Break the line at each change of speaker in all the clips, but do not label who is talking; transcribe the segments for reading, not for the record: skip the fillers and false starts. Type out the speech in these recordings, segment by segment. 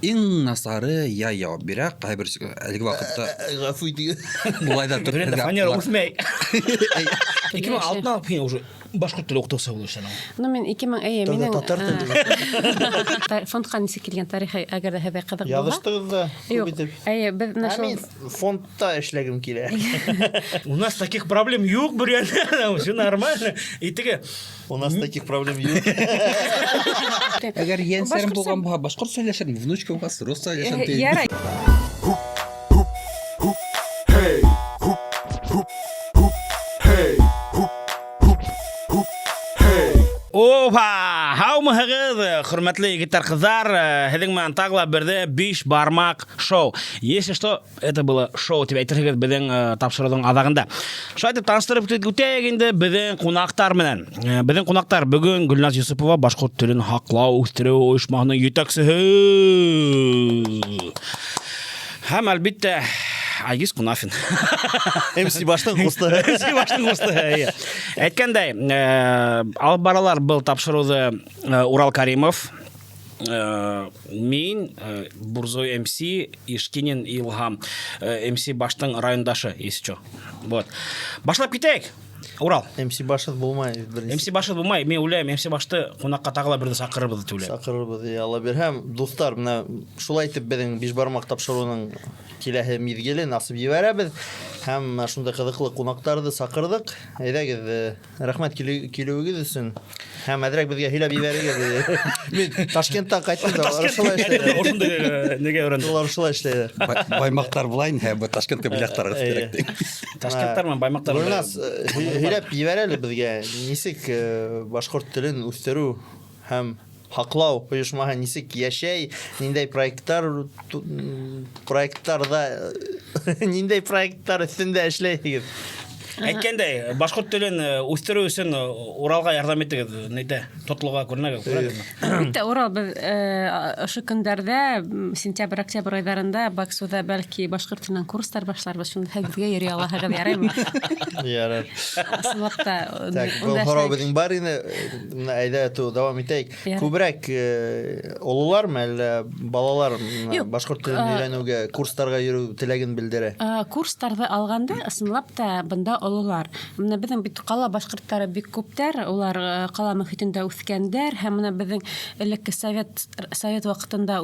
Иң насары яй яуап бирә, ҡайһы бер әлеге ваҡытта
Гафу итегеҙ.
Булай да
Бөрәндә фанера үҫмәй. 2006-нан һин уже башҡорт теле уҡытыусыһы булып эшләнең.
Ну, мин 2000, әйе,
Тәүҙә
минең
татар теле.
Фондҡа нисек килгән тарихы, әгәр ҙә һеҙгә ҡыҙыҡ булһа.
Яҙыштығыҙ да күп
Юҡ.
итеп.
Әйе, беҙ менә
Ә
шул
мин фондта эшләгем килә.
У нас таких проблем юҡ, Бөрйәндә, все нормально. И теге
У нас таких проблем юҡ.
Әгәр ейәнсәрем
Башҡортса-
булған булһа, башҡортса һөйләшермен, внучкамға русса һөйләшәм тием.
Ярай.
Hey, hoop, hoop, hoop, hey, hoop, hoop, hoop, hey.
Опа! Һаумыһығыҙ, хөрмәтле егеттәр, ҡыҙҙар, һеҙҙең менән тағы ла берҙе Биш бармаҡ шоу. Если что, это было шоу тип әйтерһегеҙ беҙҙең тапшырыуҙың аҙағында. Шулай итеп таныштырып үтәйек инде беҙҙең ҡунаҡтар менән. Беҙҙең ҡунаҡтар бөгөн Гөлназ Йосопова, башҡорт телен һаҡлау, үҫтереү ойошмаһының етәксеһе. Һәм әлбиттә Айгиз Кунафин.
MC баштың ҡусты.
MC баштың ҡусты, эйе. Әйткәндәй, алып баралар был тапшырыуҙы Урал Каримов, мин, Бурзой MC, Ишкинин Илһам, MC баштың райондашы, если чё. Вот. Башлап китәйек. Урал.
MC башыҙ булмай. Беренсе
MC башыҙ булмай. Мин уйлайым, MC башты ҡунаҡҡа тағы ла берҙе саҡырырбыҙ тип уйлайым.
Саҡырырбыҙ, и Алла бирһә. Дуҫтар, бына шулай итеп беҙҙең Биш бармаҡ тапшырыуының киләһе миҙгелен асып ебәрәбеҙ. Һәм менә шундай ҡыҙыҡлы ҡунаҡтарҙы саҡырҙыҡ. Әйҙәгеҙ, рәхмәт килеүегеҙ өсөн. Һәм әҙерәк беҙгә һөйләп ебәрегеҙ. Мин Ташкенттан ҡайттым да, улар шулай эшләйҙәр.
Ошондай нигә өйрәндем.
Улар шулай эшләйҙәр.
Баймаҡтар булай, һәм Ташкентта бүләктәр
Эйе.
кәрәк ти.
Ташкенттар менән баймаҡтар.
Гөлназ, һөйләп ебәр әле беҙгә, нисек башҡорт телен үҫтереү һәм һаҡлау ойошмаһы нисек йәшәй, ниндәй проекттарҙа, ниндәй проекттар өҫтөндә эшләйһегеҙ?
Әйткәндәй, башҡорт телен үҫтереү өсөн Уралға ярҙам итегеҙ, нейҙә, Тотлоға күренәгеҙ, күрәгеҙме?
Әлбиттә, Урал, беҙ ошо көндәрҙә, сентябрь, октябрь айҙарында Баксыуҙа бәлки башҡорт теленән курстар башларбыҙ, шунда һеҙ беҙгә йөрөй алаһығыҙ, яраймы?
Ярар.
Ысынлап та,
Так, был
унда
һорау
эшләйек.
беҙҙең бар ине, бына әйҙә дауам итәйек.
Ярар.
Күберәк ололармы әллә балалар
Юҡ.
башҡорт телен өйрәнеүгә, курстарға йөрөү теләген белдерә?
Курстарҙы алғанда, ысынлап та, бында ололар. Бына беҙҙең бит ҡала башҡорттары бик күптәр, улар ҡала мөхитендә үҫкәндәр, һәм бына беҙҙең элекке совет ваҡытында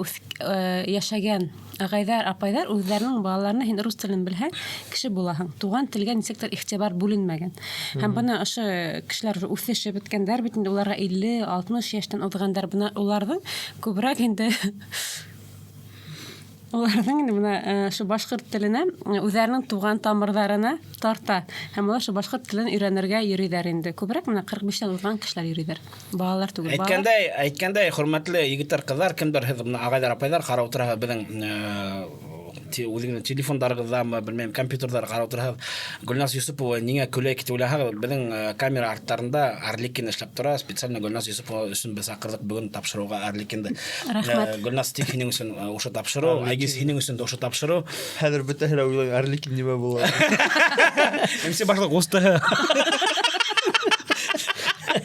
йәшәгән ағайҙар, апайҙар үҙҙәренең балаларына һин рус телен белһәң, кеше булаһың. Туған телгә нисектер иғтибар бүленмәгән. Һәм бына ошо кешеләр уже үҫешеп бөткәндәр бит инде, уларға илле, алтмыш йәштән уҙғандар, бына уларҙың күберәк инде уларҙың инде бына ошо башҡорт теленә, үҙҙәренең туған тамырҙарына тарта. Һәм улар ошо башҡорт телен өйрәнергә йөрөйҙәр инде. Күберәк бына ҡырҡ биштән уҙған кешеләр йөрөйҙәр. Балалар түгел. Балалар.
Әйткәндәй, хөрмәтле егеттәр, ҡыҙҙар, кемдәр һеҙ бына ағайҙар, апайҙар ҡарап ултыраһығыҙ беҙҙең үҙегеҙҙең телефондарығыҙҙамы, белмәйем, компьютерҙар ҡарап ултыраһығыҙ. Гөлназ Юсупова ниңә көлә тип уйлаһағыҙ, беҙҙең камера арттарында Арлекин эшләп тора. Специально Гөлназ Юсупова өсөн беҙ саҡырҙыҡ бөгөн тапшырыуға Арлекинды.
Рәхмәт.
Гөлназ, тик һинең өсөн ошо тапшырыу,
Арлекин.
Айгиз, һинең өсөн дә ошо тапшырыу.
Хәҙер бөтәһе лә уйлай, Арлекин нимә була?
MC башлыҡ ҡусты.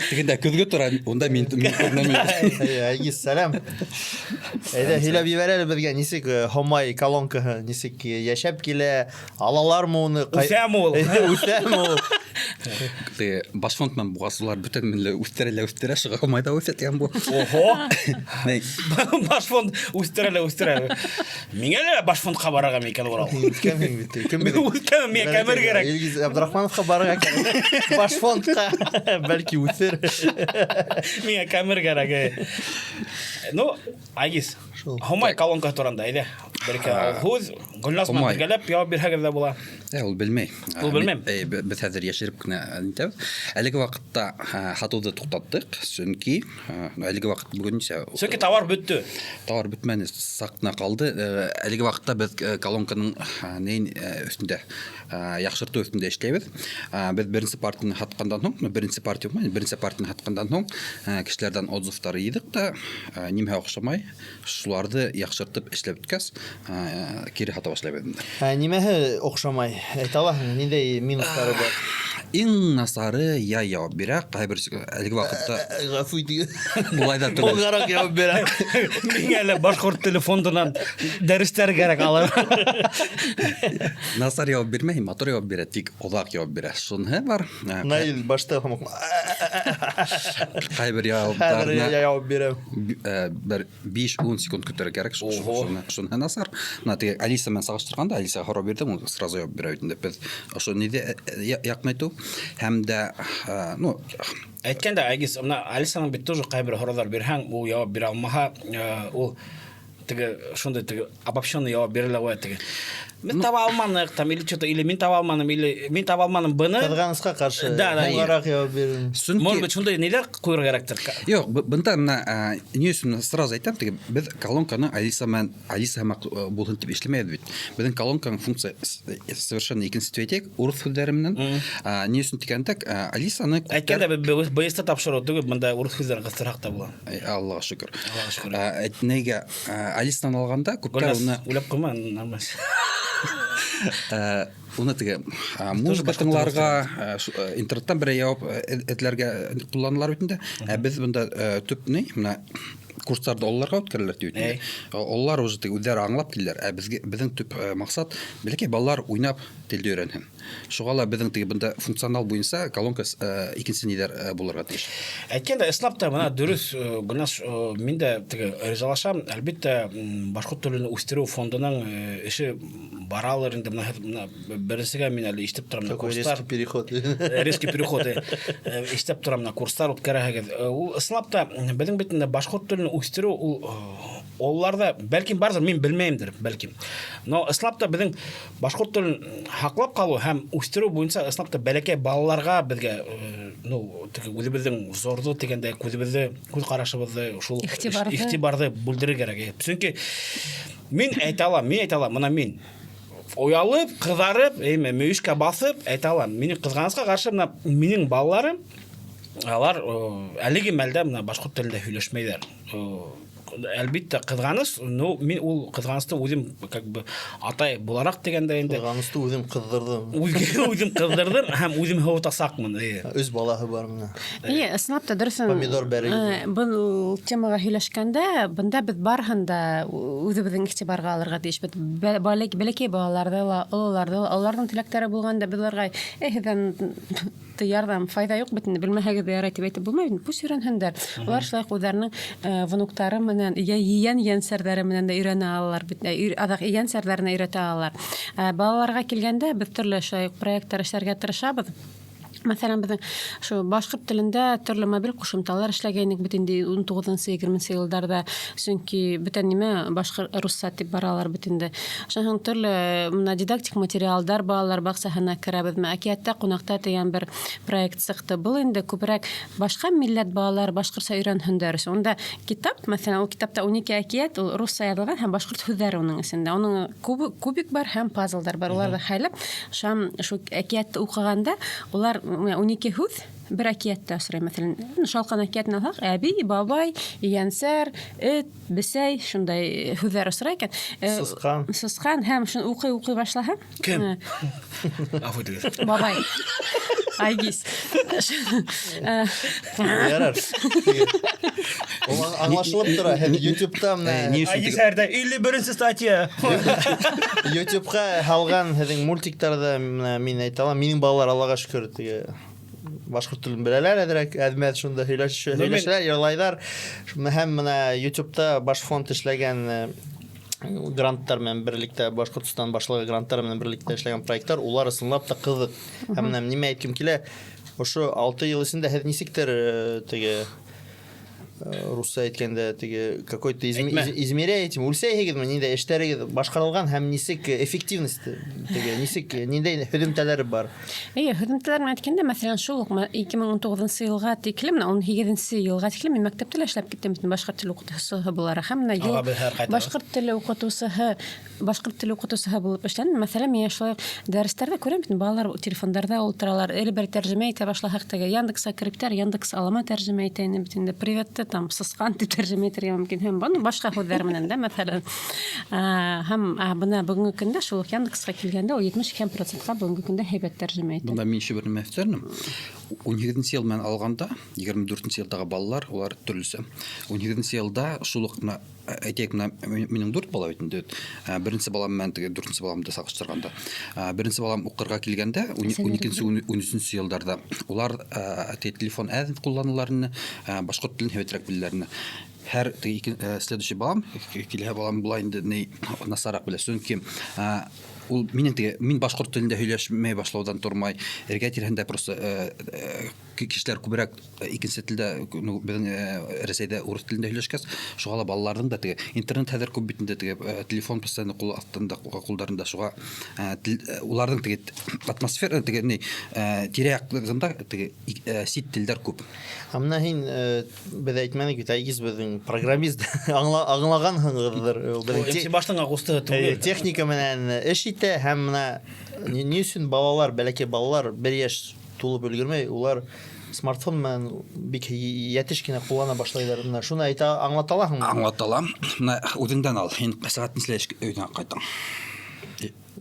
Тегендә көҙгө тора, унда мин күренәм.
Әй, Айгиз, сәләм. Әйҙә, һөйләп ебәр әле беҙгә, нисек Һомай колонкаһы, нисек йәшәп килә, алалармы уны?
Үҫәме ул?
Үҫәме ул?
Теге Башфонд менән Буғасылар бөтә милле үҫтерә лә үҫтерә, шуға Һомай ҙа үҫә тигән бу.
Охо!
Ней?
Башфонд үҫтерә лә үҫтерә. Миңә лә Башфондҡа барырға микән, Урал?
Үҫкәнһең бит. Кем белә?
Үҫкәнмен, миңә кәмер кәрәк.
Илгиз Абдрахмановҡа барырға кәрәк. Башфондҡа бәлки үҫер.
Миңә кәмер кәрәк, эй. Ну, Айгиз,
Шул.
Һомай колонка турында, әйҙә. Бер ике һүҙ, Гөлназ менән
Һомай.
бергәләп яуап бирһәгеҙ ҙә була.
Ул белмәй.
Ул белмәй.
Беҙ хәҙер йәшереп кенә нитәбеҙ. Әлеге ваҡытта һатыуҙы туҡтаттыҡ, сөнки әлеге ваҡыт бөгөн нисә?
Сөнки товар бөттө.
Товар бөтмәне, саҡ ҡына ҡалды. Әлеге ваҡытта беҙ колонканың, нейн, өҫтөндә, яҡшыртыу өҫтөндә эшләйбеҙ. Беҙ беренсе партияны һатҡандан һуң, ну, беренсе партия булмай, беренсе партияны һатҡандан һуң, кешеләрҙән отзывтар йыйҙыҡ та, нимә оҡшамай, шуларҙы яҡшыртып эшләп бөткәс, кире һата башлайбыҙ инде.
Ә нимәһе оҡшамай? Әйтә алаһың, ниндәй минустары бар?
Иң насары я яуап бирә, ҡайбер әлеге ваҡытта
Гафу итегеҙ.
Улай да түгел.
Һуңғараҡ яуап бирә.
Миңә әле башҡорт теле фондынан дәрестәр кәрәк алыр.
Насар яуап бирмәй, матур яуап бирә, тик оҙаҡ яуап бирә. Шуныһы бар.
Наил башта һымаҡ.
Ҡайбер
Хәҙер
яуаптарына
яуап бирәм.
Бер 5-10 секунд көтөргә кәрәк. Шуныһы насар. Мына теге Алиса менән сағыштырғанда, Алисаға һорау бирҙем, ул сразу яуап бирә бит инде. Беҙ ошо ниҙе яҡынайтыу һәм дә, ну,
Әйткәндә, Айгиз, мына Алисаның бит тоже ҡайбер һорауҙар бирһәң, ул яуап бирә алмаһа, ул теге шундай теге обобщенный яуап бирә лә ҡуя теге. Мин таба алманыҡ там или что-то, или мин таба алманым, или мин таба алманым быны.
Ҡыҙғанысҡа ҡаршы.
Да,
Һуңғараҡ яуап бирҙем.
Сөнки
Может быть, шундай ниләр ҡуйырға кәрәктер?
Юҡ, бында мына ни өсөн сразу әйтәм, теге беҙ колонканы Алиса менән Алиса һымаҡ булһын тип эшләмәйбеҙ бит. Беҙҙең колонканың функция совершенно икенсе тип әйтәйек, урыҫ һүҙҙәре менән. Ни өсөн тигәндә, Алисаны күптәр
Әйткәндә, беҙ быйыста тапшырыу түгел, бында урыҫ һүҙҙәрен ҡыҫтырһаҡ та була.
Аллаға шөкөр.
Аллаға шөкөр.
Нигә, Алисанан алғанда күптәр
Гөлназ,
уны
уйлап ҡуйма, нормально.
Уны теге, музыка
башҡа
тыңларға, интернеттан берәй яуап эҙләргә ҡулланалар бит инде. Ә беҙ бында төп ни, мына курстарҙы ололарға үткәрәләр тип бит инде. Ололар уже теге үҙҙәре аңлап киләләр. Ә беҙҙең төп маҡсат бәләкәй балалар уйнап телде өйрәнһен. Шуға ла беҙҙең теге бында функционал буйынса колонка икенсе ниҙәр булырға тейеш.
Әйткәндә, ысынлап та мына дөрөҫ, Гөлназ, мин дә теге ризалашам. Әлбиттә, башҡорт телен үҫтереү фондының эше баралыр инде. Мына һеҙ, мына беренсегә мин әле ишетеп торам, мына
Такой
курстар.
резкий переход.
Резкий переход, ишетеп торам, мына курстар үткәрәһегеҙ. Ул ысынлап та беҙҙең бит инде башҡорт телен үҫтереү ул, ололарҙа бәлкем барҙыр, мин белмәйемдер, бәлкем. Но ысынлап та беҙҙең башҡорт телен һаҡлап ҡалыу һәм үҫтереү буйынса ысынлап та бәләкәй балаларға беҙгә, ну, теге үҙебеҙҙең зорҙо тигәндәй, күҙебеҙҙе, күҙ ҡарашыбыҙҙы, шул
Иғтибарҙы.
иғтибарҙы бүлдерергә кәрәк. Сөнки мин әйтә алам, мин әйтә алам, мына мин оялып, ҡыҙарып, эйме, мөйөшкә баҫып әйтә алам. Минең ҡыҙғанысҡа ҡаршы мына минең балаларым, алар, әлеге мәлдә мына башҡорт телендә һөйләшмәйҙәр. Әлбиттә, ҡыҙғаныс, ну, мин ул ҡыҙғанысты үҙем, как бы, атай булараҡ тигәндә инде.
Ҡыҙғанысты үҙем ҡыҙҙырҙым.
Үҙем ҡыҙҙырҙым һәм үҙем һыуытасаҡмын, эйе.
Өс балаһы бар мына.
Эйе, ысынлап та дөрөҫөн.
Помидор бәрегеҙ.
Был темаға һөйләшкәндә, бында беҙ барыһын да үҙебеҙҙең иғтибарға алырға тейешбеҙ. Бәләкәй балаларҙы ла, ололарҙы ла, уларҙың теләктәре булғанда беҙ уларға, һеҙҙән ярҙам файҙа юҡ бит инде, белмәһәгеҙ ҙә ярай тип әйтеп булмай бит, пусть өйрәнһендәр. Улар шулай уҡ үҙҙәренең внуктары менән, йә ейән ейәнсәрҙәре менән дә өйрәнә алалар бит, аҙаҡ ейәнсәрҙәренә өйрәтә алалар. Балаларға килгәндә беҙ төрлө шулай уҡ проекттар эшләргә тырышабыҙ. Мәҫәлән, беҙҙең шул башҡорт телендә төрлө мобиль ҡушымталар эшләгәйнек бит инде ун туғыҙынсы, егерменсе йылдарҙа, сөнки бөтә нимә башҡорт русса тип баралар бит инде. Шунан һуң төрлө мына дидактик материалдар балалар баҡсаһына керәбеҙ. Менә Әкиәттә ҡунаҡта тигән бер проект сыҡты. Был инде күберәк башҡа милләт балалары башҡортса өйрәнһендәр өсөн. Унда китап, мәҫәлән, ул китапта 12 әкиәт, ул русса яҙылған һәм башҡорт һүҙҙәре уның эсендә. Уның кубик бар һәм пазлдар бар. Уларҙы хәйләп, шул әкиәтте уҡығанда улар 12 һүҙ бер әкиәттә осрай. Мәҫәлән, Шалҡан әкиәтен алһаҡ, әбей, бабай, ейәнсәр, эт, бесәй, шундай һүҙҙәр осрай икән.
Сысҡан.
Сысҡан һәм шуны уҡый-уҡый башлаһа,
Кем? Ғәфү итегеҙ.
Бабай. Айгиз.
Ярар. Ул аңлашылып тора. Һеҙ YouTube'та менә
Ни өсөн
Айгиз һәрҙә илле беренсе статья.
YouTube'ға һалған һеҙҙең мультиктарҙы менә мин әйтә алам. Минең балалар, Аллаға шөкөр, теге башҡорт телен беләләр әҙерәк, әҙмәҙ шунда
Ну, мин
һөйләшәләр, йырлайҙар. Һәм менә YouTube'та Башфонд эшләгән, гранттар менән берлектә, Башҡортостан башлығы гранттар менән берлектә эшләгән проекттар, улар ысынлап та ҡыҙыҡ. Һәм менә нимә әйткем килә, ошо 6 йыл эсендә һеҙ нисектер, теге, русса әйткәндә, теге какой-то
Әйтмә.
измеряете, үлсәйһегеҙме, ниндәй эштәрегеҙ башҡарылған һәм нисек эффективность, теге нисек, ниндәй һөҙөмтәләре бар?
Эйе, һөҙөмтәләр менән әйткәндә, мәҫәлән, шул уҡ ике мең ун туғыҙынсы йылға тиклем, менә ун һигеҙенсе йылға тиклем мин мәктәптә лә эшләп киттем бит, башҡорт теле уҡытыусыһы булараҡ. Һәм менә йыл
Ага, беҙ һәр ҡайтабыҙ.
Башҡорт теле уҡытыусыһы булып эшләнем. Мәҫәлән, мин шулай уҡ дәрестәрҙә күрәм бит, балалар телефондарҙа ултыралар. Әле бер тәржемә итә башлаһаҡ, теге Яндекса кереп китәр, Яндекс алама тәржемә итә инде бит инде. Приветты там сысҡан тип тәржемә итергә мөмкин һәм ну, башҡа һүҙҙәр менән дә, мәҫәлән. Һәм бына бөгөнгө көндә шул уҡ Яндексҡа килгәндә ул 70 процентҡа бөгөнгө көндә һәйбәт тәржемә итә.
Бында мин еще бер нәмә өҫтәрмен. 18 йыл менән алғанда, 24 йылдағы балалар, улар төрлөсә. 18 йылда шул уҡ менә әйтәйек, менә минең дүрт бала бит инде. Беренсе балам менән теге дүртенсе баламды сағыштырғанда. Беренсе балам уҡырға килгәндә, 12 13 йылдарҙа улар телефон әҙ ҡулланалар ине, башҡорт телен һәйбәтерәк беләләр ине. Һәр теге следующий балам, килһә балам була инде, ни насараҡ белә. Сөнки ул минең теге мин башҡорт телендә һөйләшмәй башлауҙан тормай, эргә тирәһендә просто кешеләр күберәк икенсе телдә, ну, беҙҙең Рәсәйҙә урыҫ телендә һөйләшкәс, шуға ла балаларҙың да теге интернет хәҙер күп бит инде, теге телефон постоянно ҡул аҫтында, ҡулдарында, шуға уларҙың теге атмосфера теге ни тирә-яҡлығында теге сит телдәр күп.
Ә менә һин, беҙ әйтмәнек бит, Айгиз беҙҙең программист, аңлағанһығыҙҙыр.
Беҙҙең баштан ҡусты
түгел. Техника менән эш итә һәм менә ни өсөн балалар, бәләкәй балалар бер йәш тулып өлгөрмәй, улар смартфон менән бик йәтеш кенә ҡуллана башлайҙар. Менә шуны әйтә, аңлата алаһыңмы?
Аңлата алам. Менә үҙеңдән ал. Һин сәғәт нисәлә өйҙән ҡайтаң?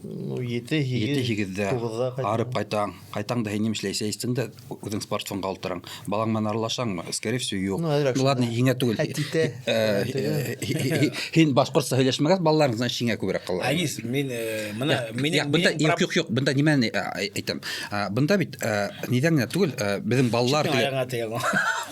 Ну, ете, һигеҙ,
Ете, һигеҙҙә
туғыҙҙа ҡайтам.
Арып ҡайтаң. Ҡайтаң да һин нимә эшләй? Сәй эстең дә үҙең смартфонға ултыраң. Балаң менән аралашаңмы? Скорее всего, юҡ.
Ну, әҙерәк
Ну, ладно,
шунда.
һиңә түгел.
Ә титә,
Э, Һин башҡортса һөйләшмәгәс, балаларың, значит, һиңә күберәк ҡала.
Айгиз, мин мына минең
Бында юҡ, юҡ, юҡ, бында нимәне әйтәм? Бында бит ниҙән генә түгел, беҙҙең балалар теге
аяғыңа тейә.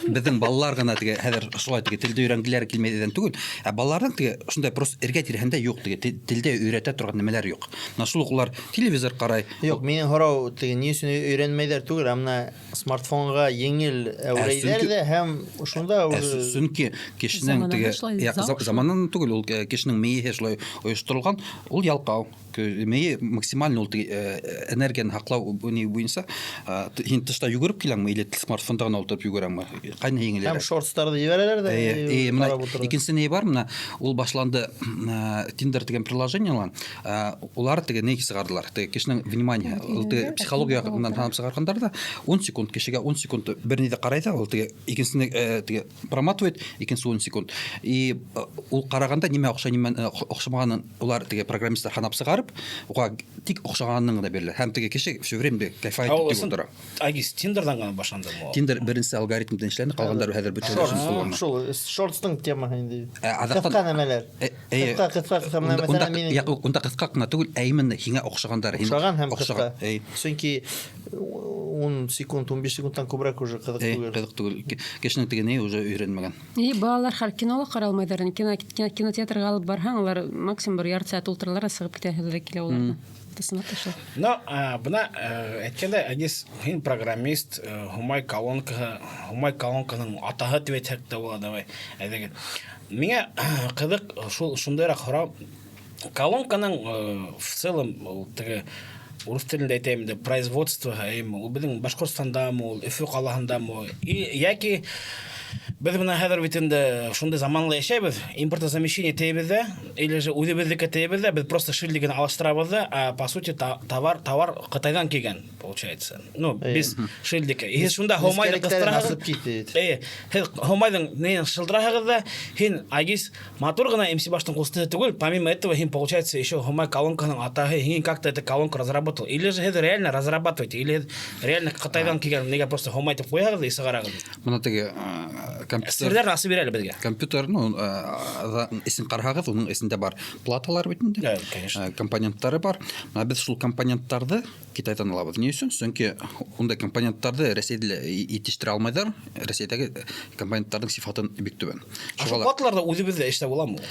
Беҙҙең балалар ғына теге хәҙер шулай теге телде өйрәнгеләре килмәйҙән түгел, ә балаларҙың теге шундай просто эргә тирәһендә юҡ теге телдә өйрәтә торған нәмәләр юҡ. Менә шул уҡ улар телевизор ҡарай.
Юҡ, минең һорау теге ни өсөн өйрәнмәйҙәр түгел, ә менә смартфонға еңел әүрәйҙәр ҙә һәм шунда уже
Сөнки кешенең
Замананы
теге
шулай зал шул.
Заманан түгел, ул кешенең мейеһе шулай ойошторолған, ул ялҡау. Мейе максимально ул теге энергияны һаҡлау ни буйынса, һин тышта йүгереп киләңме или смартфонда ғына ултырып йүгерәңме? Ҡайны еңелерәк?
Һәм шортстарҙы ебәрәләр ҙә,
Менә
ҡарап ултыра.
икенсе ни бар, менә ул башланды, Tinder тигән приложениелар, улар теге ни сығарҙылар, теге кешенең внимание, ул теге психология яғынан һанап сығарғандар ҙа, 10 секунд кешегә 10 секунд бер ниҙе ҡарай ҙа, ул теге икенсене теге проматывает, икенсе 10 секунд. И ул ҡарағанда нимә оҡшай, нимә оҡшамағанын улар теге программисттар һанап сығарып, уға тик оҡшағанын ғына бирелә. Һәм теге кеше все время кайфовать итеп ултыра.
Айгиз, Тиндерҙан ғына башландымы ул?
Тиндер беренсе алгоритмдан эшләне, ҡалғандары хәҙер бөтә
Шортс,
өсөн ҡуллана.
Шул, шортстың темаһы инде.
Аҙаҡтан
Ҡыҫҡа нәмәләр. Ҡыҫҡа, ҡыҫҡа, ҡыҫҡа. Менә мәҫәлән, минең
Унда ҡыҫҡа ғына түгел, ә именно һиңә оҡшағандары. Һин
Оҡшаған һәм
оҡшаған.
ҡыҫҡа. Сөнки 10 секунд, 15 секундтан күберәк уже ҡыҙыҡ түгел.
Ҡыҙыҡ түгел. Кешенең теге ни уже өйрәнмәгән.
И балалар хәл кинола ҡарай алмайҙар. Кинотеатрға алып барһаң, улар максимум бер ярты сәғәт ултыралар ҙа сығып китәһе килә уларҙың. Ысынлап та шул.
Но, бына, әйткәндә, Айгиз, һин программист, Һумай колонкаһы, Һумай колонкаһының атаһы тип әйтһәк тә була, давай, әйҙәгеҙ. Миңә ҡыҙыҡ шул шундайыраҡ һорау. Колонканың в целом ул теге урыҫ телендә әйтәйем инде, производство, әйме, ул беҙҙең Башҡортостандамы, ул Өфө ҡалаһындамы, и йәки беҙ бына хәҙер бит инде шундай заманла йәшәйбеҙ, импортозамещение тейбеҙ ҙә, или же үҙебеҙҙеке тейбеҙ ҙә, беҙ просто шильдигын алыштырабыҙ ҙа, а по сути товар Ҡытайҙан килгән, получается. Ну, без шильдика. И һеҙ шунда Һумайҙы
Нескәлектәрен
ҡыҫтыраһығыҙ.
асып китте бит.
Һеҙ Һумайҙың нейен шылдыраһығыҙ ҙа, һин, Айгиз, матур ғына MC баштың ҡустыһы түгел, помимо этого һин, получается, еще Һумай колонкаһының атаһы, һин как-то эту колонку разработал. Или же һеҙ реально разрабатываете, или һеҙ реально Ҡытайҙан килгән, нигә просто Һумай тип ҡуяһығыҙ ҙа сығараһығыҙ.
Бына теге компьютер
Серҙәрен асып бир әле беҙгә.
Компьютер, ну, эсен ҡараһағыҙ, уның эсендә бар платалар бит инде.
Да, конечно.
Компоненттары бар. Менә беҙ шул компоненттарҙы Китайҙан алабыҙ. Ни өсөн? Сөнки ундай компоненттарҙы Рәсәйҙә лә етештерә алмайҙар. Рәсәйҙәге компоненттарҙың сифатын бик түбән.
Ә шул
Шуға ла
платаларҙа үҙебеҙҙә эштә буламы ул?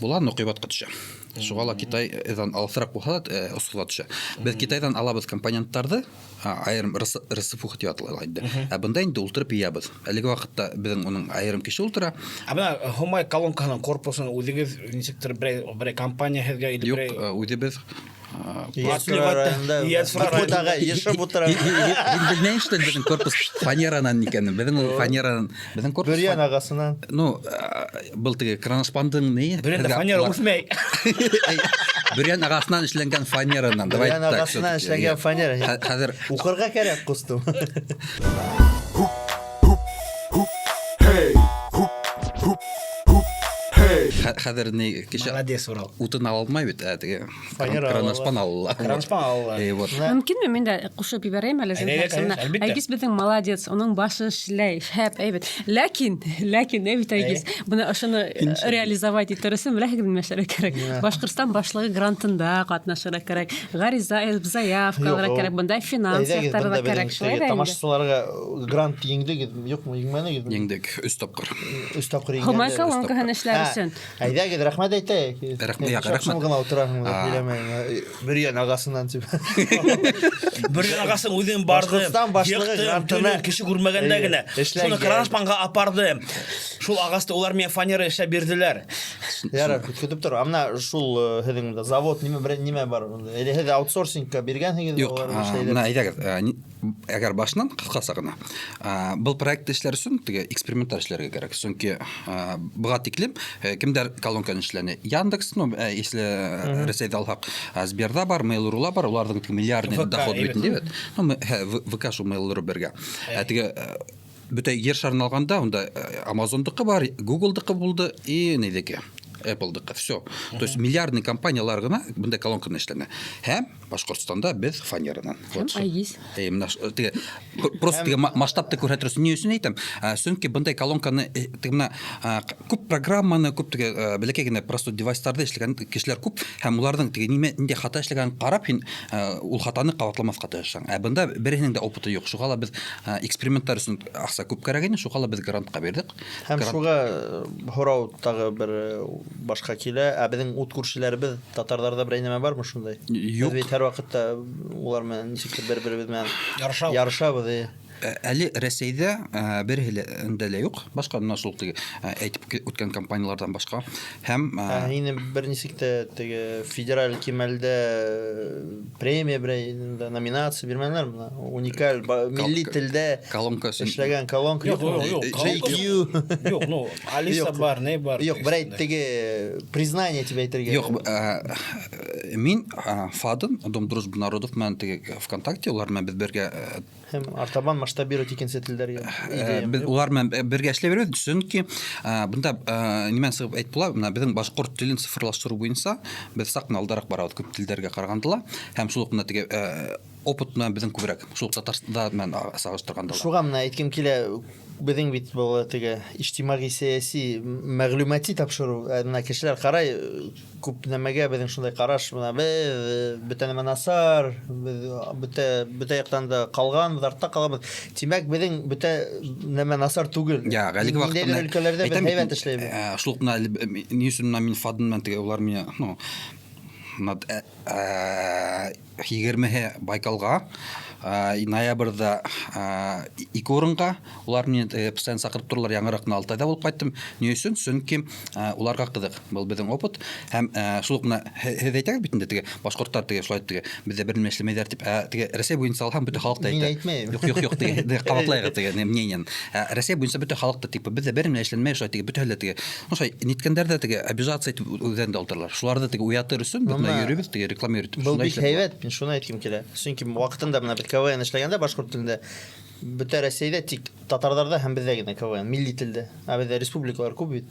Була, но ҡыйбатҡа төшә. Шуға ла Китайҙан алыҫыраҡ булһа ла, осһоҙға төшә. Беҙ Китайҙан алабыҙ компоненттарҙы, айырым РСФУ тип атала инде. Ә бында инде ултырып йыябыҙ. Әлеге ваҡытта беҙҙең уның айырым кеше ултыра.
Ә бына Һумай колонкаһының корпусын үҙегеҙ нисектер берәй компания һеҙгә или
Юҡ,
берәй
үҙебеҙ,
Йәнсура районында
Йәнсура
Махмут
районында.
ағай йышып ултыра.
Мин белмәйем, что беҙҙең корпус фанеранан икәнен. Беҙҙең ул фанеранан, беҙҙең корпус
Бөрйән ағасынан.
Ну, был теге кроношпандың ни?
Бөрйәндә
Беҙгә
фанера
улар
үҫмәй.
Бөрйән ағасынан эшләнгән фанеранан. Давай
Бөрйән
так,
ағасынан
всё-таки.
эшләнгән фанера.
Хәҙер
Уҡырға кәрәк, ҡустым.
Hey, hoop, hoop.
Хәҙер ни кеше
Молодец, Урал.
Утын ала алмай бит, ә теге
Фанера
кроношпан ала.
Кроношпан ала.
Э, вот.
Мөмкинме мин дә ҡушып ебәрәйем әле?
Әйҙә,
Зинһар,
конечно, әлбиттә.
Айгиз беҙҙең молодец, уның башы эшләй, шәп, әйбәт. Ләкин, ләкин, әйбәт Айгиз, бына ошоно реализовать итер өсөн беләһегеҙ нимә эшләргә кәрәк? Башҡортостан башлығы грантында ҡатнашырға кәрәк, ғариза заявка алырға кәрәк, бында финанс
Әйҙәгеҙ,
яҡтары
бында
ҙа кәрәк,
беҙҙең
шулай
теге
ҙа инде.
Тамашасыларға грант еңдегеҙ, юҡмы, еңмәнегеҙме?
Еңдек өс тапҡыр.
Өс тапҡыр
Һомай
еңгәндә.
колонкаһын эшләр
Ә,
өсөн.
Әйҙәгеҙ, рәхмәт әйтәйек.
Рәхмәт, яҡ,
Шым
рәхмәт.
ғына ултыраһың, һөйләмәйем. Бөрйән ағасынан тип.
Бөрйән ағасын үҙем барҙым.
Башҡортостан башлығы
йыҡтым,
грантына
төнө кеше күрмәгәндә
Эйе,
генә.
эшләнгән.
Шуны Кроношпанға апарҙым. Шул ағасты улар миңә фанера эшләп бирҙеләр.
Ярар, көтөп тор. Ә мына шул һеҙҙең монда завод нимә бер нимә бар? Или һеҙ аутсорсингка биргәнһегеҙ?
Юҡ,
улар эшләйҙәр?
мына әйҙәгеҙ, әгәр башынан ҡыҫҡаса ғына. Был проектты эшләр өсөн теге эксперименттар эшләргә кәрәк. Сөнки быға тиклем кемдәр колонканы эшләне? Яндекс, ну, если Рәсәйҙә алһаҡ, Сберҙа бар, Mail.ru-ла бар, уларҙың теге миллиардный
ВК,
доход бит
әйбәт.
инде бит. Ну, ВК шул Mail.ru бергә. Теге бөтә ер шарын алғанда, унда Амазондыҡы бар, Googleдыҡы булды и нейҙеке, Appleдыҡы. Все. То есть миллиардный компаниялар ғына бындай колонканы эшләне. Һәм Башҡортостанда беҙ фанеранан.
Һәм
Вот.
Айгиз.
Эй, мына теге, просто теге масштабты күрһәтер өсөн ни өсөн әйтәм? Сөнки бындай колонканы, теге мына, күп программаны, күп теге, бәләкәй генә простой девайстарҙы эшләгән кешеләр күп, һәм уларҙың теге нимә, ниндәй хата эшләгәнен ҡарап, һин, ул хатаны ҡабатламаҫҡа тырышаң. Ә бында береһенең дә опыты юҡ. Шуға ла беҙ, эксперименттар өсөн аҡса күп кәрәк ине, шуға ла беҙ грантҡа бирҙек.
Һәм
Грант.
шуға һорау тағы бер башҡа килә. Ә беҙҙең ут күршеләребеҙ татарҙарҙа берәй нәмә бармы шундай?
Юҡ.
Беҙ бит һәр ваҡытта улар менән нисектер бер-беребеҙ менән
Ярышабыҙ.
ярышабыҙ, эйе.
Әле Рәсәйҙә, береһе лә ндә лә юҡ. Башҡа мына шул теге, әйтеп үткән компанияларҙан башҡа. Һәм,
Ә, һине бер нисек тә теге федераль кимәлдә премия берәй номинация бирмәнеләр бына? Уникаль милли телдә
колонка өсөн.
эшләгән колонка
Юҡ,
юҡмы?
юҡ, юҡ, колонка
JQ.
Юҡ, ну, Алиса
Юҡ.
бар, ни бар.
Юҡ, берәй теге признание тип әйтергә.
Юҡ, мин, ФАДН, Дом дружбы народов менән теге ВКонтакте, улар менән беҙ бергә,
Һәм артабан масштабировать икенсе телдәргә идея.
Беҙ улар менән бергә эшләй бирәбеҙ, сөнки, бында, нимәне сығып әйтеп була, бына беҙҙең башҡорт телен цифрлаштырыу буйынса беҙ саҡ ҡына алдараҡ барабыҙ күп телдәргә ҡарағанда ла, һәм шул уҡ бына теге, опыт менән беҙҙең күберәк, шул уҡ татарстанда менән сағыштырғанда ла.
Шуға мына әйткем килә, беҙҙең бит был теге ижтимағи сәйәси мәғлүмәти тапшырыу, бына кешеләр ҡарай, күп нәмәгә беҙҙең шундай ҡараш, бына беҙ, бөтә нәмә насар, беҙ бөтә яҡтан да ҡалғанбыҙ, артта ҡалабыҙ. Тимәк, беҙҙең бөтә нәмә насар түгел.
Я, әлеге ваҡытта
Ниндәйҙер
менә
өлкәләрҙә беҙ
әйтәм бит,
һәйбәт эшләйбеҙ.
Шул уҡ бына әле, ни өсөн бына мин ФАДН менән теге улар миңә, ну, бына, егермеһе Байкалға, ноябрҙә, ике урынға улар мине, постоянно саҡырып торалар, яңыраҡ бына Алтайҙа булып ҡайттым. Ни өсөн? Сөнки, уларға ҡыҙыҡ был беҙҙең опыт. Һәм, шул уҡ бына һеҙ әйтәгеҙ бит инде теге башҡорттар теге шулай теге беҙҙә бер нимә эшләмәйҙәр тип, теге Рәсәй буйынса алһаң бөтә халыҡ та
Мин
әйтә.
әйтмәйем.
Юҡ, юҡ, юҡ, теге, теге ҡабатлайғыҙ теге мнениен. Рәсәй буйынса бөтә халыҡ та типа беҙҙә бер нимә эшләнмәй, шулай теге бөтәһе лә теге, ну, шулай ниткәндәр ҙә теге обижаться итеп үҙҙәрен дә ултыралар. Шуларҙы теге уятыр өсөн беҙ бына
Бына
йөрөйбөҙ, теге реклама йөрөтөп.
Был
Шундай
бик
эшләп була.
һәйбәт, мин шуны әйткем килә. Сөнки ваҡытында бына беҙ КВН эшләгәндә башҡорт телендә бөтә Рәсәйҙә тик татарҙарҙа һәм беҙҙә генә КВН милли телдә. Ә беҙҙә республикалар күп бит.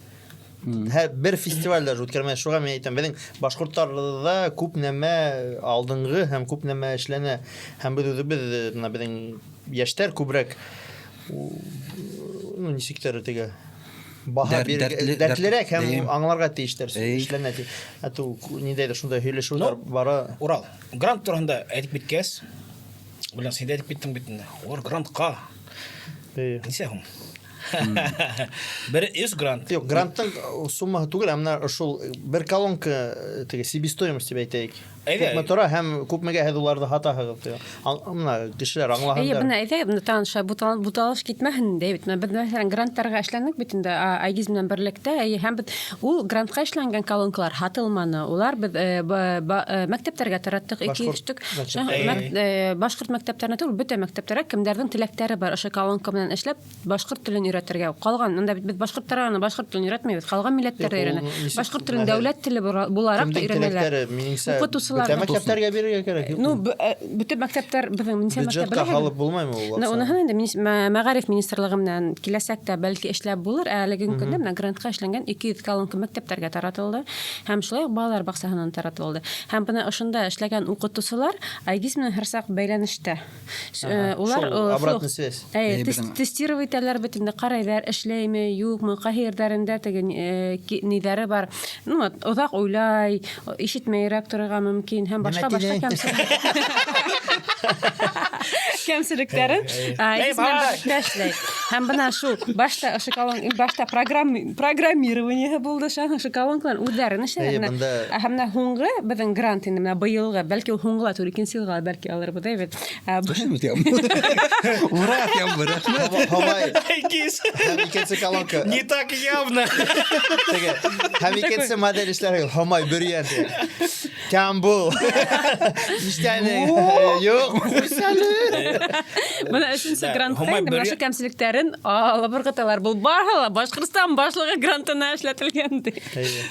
Һәр бер фестиваль даже үткәрмәй. Шуға мин әйтәм, беҙҙең башҡорттарҙа күп нәмә алдынғы һәм күп нәмә эшләнә. Һәм беҙ үҙебеҙ, бына беҙҙең йәштәр күберәк, ну, нисектер теге баһа бирергә, дәртлерәк һәм аңларға тейештәр, эшләнә тип. Ә то ниндәйҙер шундай һөйләшеүҙәр
Ну,
бара.
Урал, грант тураһында әйтеп киткәс, белән син дә әйтеп киттең бит инде. Улар грантҡа. Нисә һум? Бер өс грант.
Юҡ, гранттың суммаһы түгел, ә бына шул бер колонка теге себестоимость тип әйтәйек.
Әйҙә.
Күпме тора һәм күпмегә һеҙ уларҙы һатаһығыҙ тип. Бына кешеләр
Эйе,
аңлаһындар.
бына әйҙә, бына тағын шулай буталыш китмәһен дә бит. Бына беҙ, мәҫәлән, гранттарға эшләнек бит инде, Айгиз менән берлектә, эйе, һәм беҙ ул грантҡа эшләнгән колонкалар һатылманы. Улар беҙ, мәктәптәргә тараттыҡ, ике
Башҡорт
йөз штук.
мәктәптәргә.
Башҡорт мәктәптәренә түгел, бөтә мәктәптәргә кемдәрҙең теләктәре бар, ошо колонка менән эшләп, башҡорт телен өйрәтергә. Ҡалған, мында бит беҙ башҡорттарға ғына башҡорт телен өйрәтмәйбеҙ, ҡалған милләттәр дә
Юҡ, ул
өйрәнә.
нисек-
Башҡорт телен дәүләт теле булараҡ та
Кемдең
өйрәнәләр.
теләктәре, минеңсә,
Уҡытыусылар
бөтә
ҙа.
мәктәптәргә бирергә кәрәк,
Ну,
юҡмы?
бөтә мәктәптәр беҙҙең нисә мәктәп
Бюджетҡа
беләһегеҙ?
һалып булмаймы ул
Менә
аҡсаны?
уныһын инде мәғариф министрлығы менән киләсәктә бәлки эшләп булыр. Ә әлеге көндә менә грантҡа эшләнгән 200 колонка мәктәптәргә таратылды һәм шулай уҡ балалар баҡсаһынан таратылды. Һәм бына ошонда эшләгән уҡытыусылар Айгиз менән һәр саҡ бәйләнештә. Улар,
Шул обратная связь.
Әйе,
Әйе, беҙҙең
тестировать итәләр бит инде, ҡарайҙар, эшләйме, юҡмы, ҡайһы ерҙәрендә теге, ниҙәре бар. Ну, вот, оҙаҡ уйлай, ишетмәйерәк торорға мөмкин һәм
Нимә
башҡа-башҡа
тинең?
кәмселектәрен,
Эй,
Айгиз менән
бай!
берлектә эшләй. Һәм бына шул башта ошо колон, башта программирование булды, шаһ, ошо колонкалар үҙҙәрен эшләй.
Әйе,
Менә,
бында
һәм менә һуңғы беҙҙең грант инде менә быйылғы, бәлки ул һуңғы ла түгел, икенсе йылға бәлки алырбыҙ, әйбәт.
Точно тиям. Ура, тиям, рәхмәт.
Һомай.
Айгиз.
Һәм икенсе колонка.
Не так явно.
Теге, һәм икенсе модель эшләр, Һомай бөрйән тип. Тямбул. Ништәне? Юҡ, ҡуйсәле.
Бына өсөнсө
Да,
грантта
Һомай
инде менә
бөрйән.
ошо кәмселектәрен алып ырғыталар. Был барыһы ла Башҡортостан башлығы грантына эшләтелгән ти.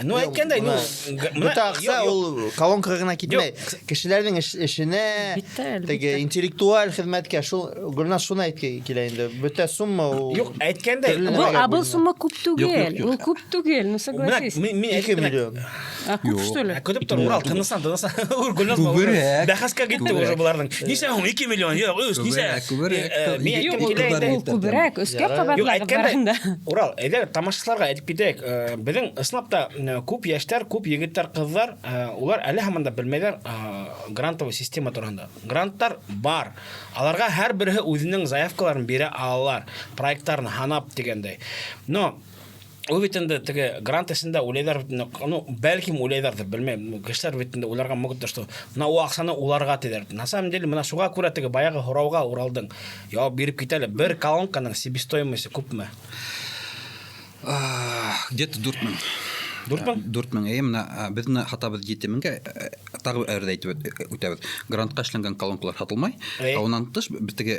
Ну, әйткәндәй, ну, менә-
Бөтә аҡса
юҡ, юҡ.
ул колонкаға ғына китмәй. Кешеләрҙең эшенә,
Әлбиттә, әлбиттә.
теге интеллектуаль хеҙмәткә, шул Гөлназ шуны әйтке килә инде. Бөтә сумма ул
Юҡ, әйткәндәй,
төрлө
Был,
нәмәгә
а был
бүленә.
сумма күп түгел.
Юҡ, юҡ, юҡ.
Ул күп түгел, ну
Менә
согласись.
мин
Ике
әйткәндәй,
миллион.
А күп что ли?
Ә, көтөп тор, Урал, тыныслан, тыныслан. Ур, Гөлназ
Күберәк.
Бәхәскә китте уже
Күберәк.
быларҙың. Нисә һуң? 2 миллион, юҡ, өс, нисә?
Күберәк, күберәк.
Мин
Юҡ,
әйткем
ул
килә инде.
ул күберәк, өскә
Ярай.
Юҡ,
ҡабатлағыҙ
әйткәндәй,
барында.
Урал, әйҙә тамашасыларға әйтеп китәйек. Беҙҙең ысынлап та, күп йәштәр, күп егеттәр, ҡыҙҙар, улар әле һаман да белмәйҙәр, грантовый система тураһында. Гранттар бар. Аларға һәр береһе үҙенең заявкаларын бирә алалар, проекттарын һанап тигәндәй. Но ул бит инде теге грант эсендә уйлайҙар бит инде, ну, бәлкем уйлайҙарҙыр, белмәйем. Ну, кешеләр бит инде уйларға мөмкин, что мына ул аҡсаны уларға тиҙәр. На самом деле, мына шуға күрә теге баяғы һорауға Уралдың яуап биреп китә әле. Бер колонканың себестоимости күпме?
Где-то 4000.
4000?
4000, эйе, мына, беҙ мына һатабыҙ 7000-гә, тағы әҙер әйтеп үтәбеҙ. Грантҡа эшләнгән колонкалар һатылмай.
Эйе.
Ә унан тыш, беҙ теге,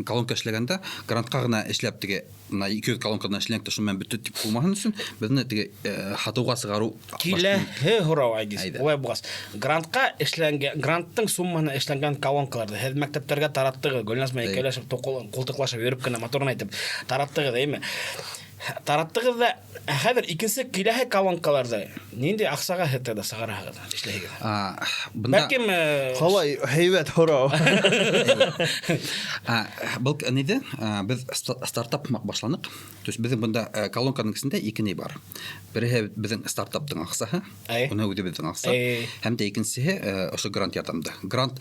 колонка эшләгәндә грантҡа ғына эшләп теге мына 200 колонкадан эшләнеп тә шуның менән бөттө тип булмаһын өсөн, беҙ теге, һатыуға сығарыу
Киләһе һорау, Айгиз.
Әйҙә.
Улай булғас, грантҡа эшләнгән, гранттың суммаһына эшләнгән колонкаларҙы һеҙ мәктәптәргә тараттығыҙ, Гөлназ менән
Әйе.
икәүләшеп, ҡултыҡлашып йөрөп кенә моторын әйтеп тараттығыҙ, әйме? Тараттығыҙ ҙа, хәҙер икенсе киләһе колонкаларҙы ниндәй аҡсаға һеҙ тәүҙә сығараһығыҙ, эшләйһегеҙ?
Бында
Бәлкем,
Ҡалай һәйбәт һорау.
Был ниҙе? Беҙ стартап һымаҡ башланыҡ. То есть беҙҙең бында, колонканың эсендә ике ни бар. Береһе беҙҙең стартаптың аҡсаһы,
Әй.
уны үҙебеҙҙең аҡса.
Әй.
Һәм дә икенсеһе, ошо грант ярҙамды. Грант,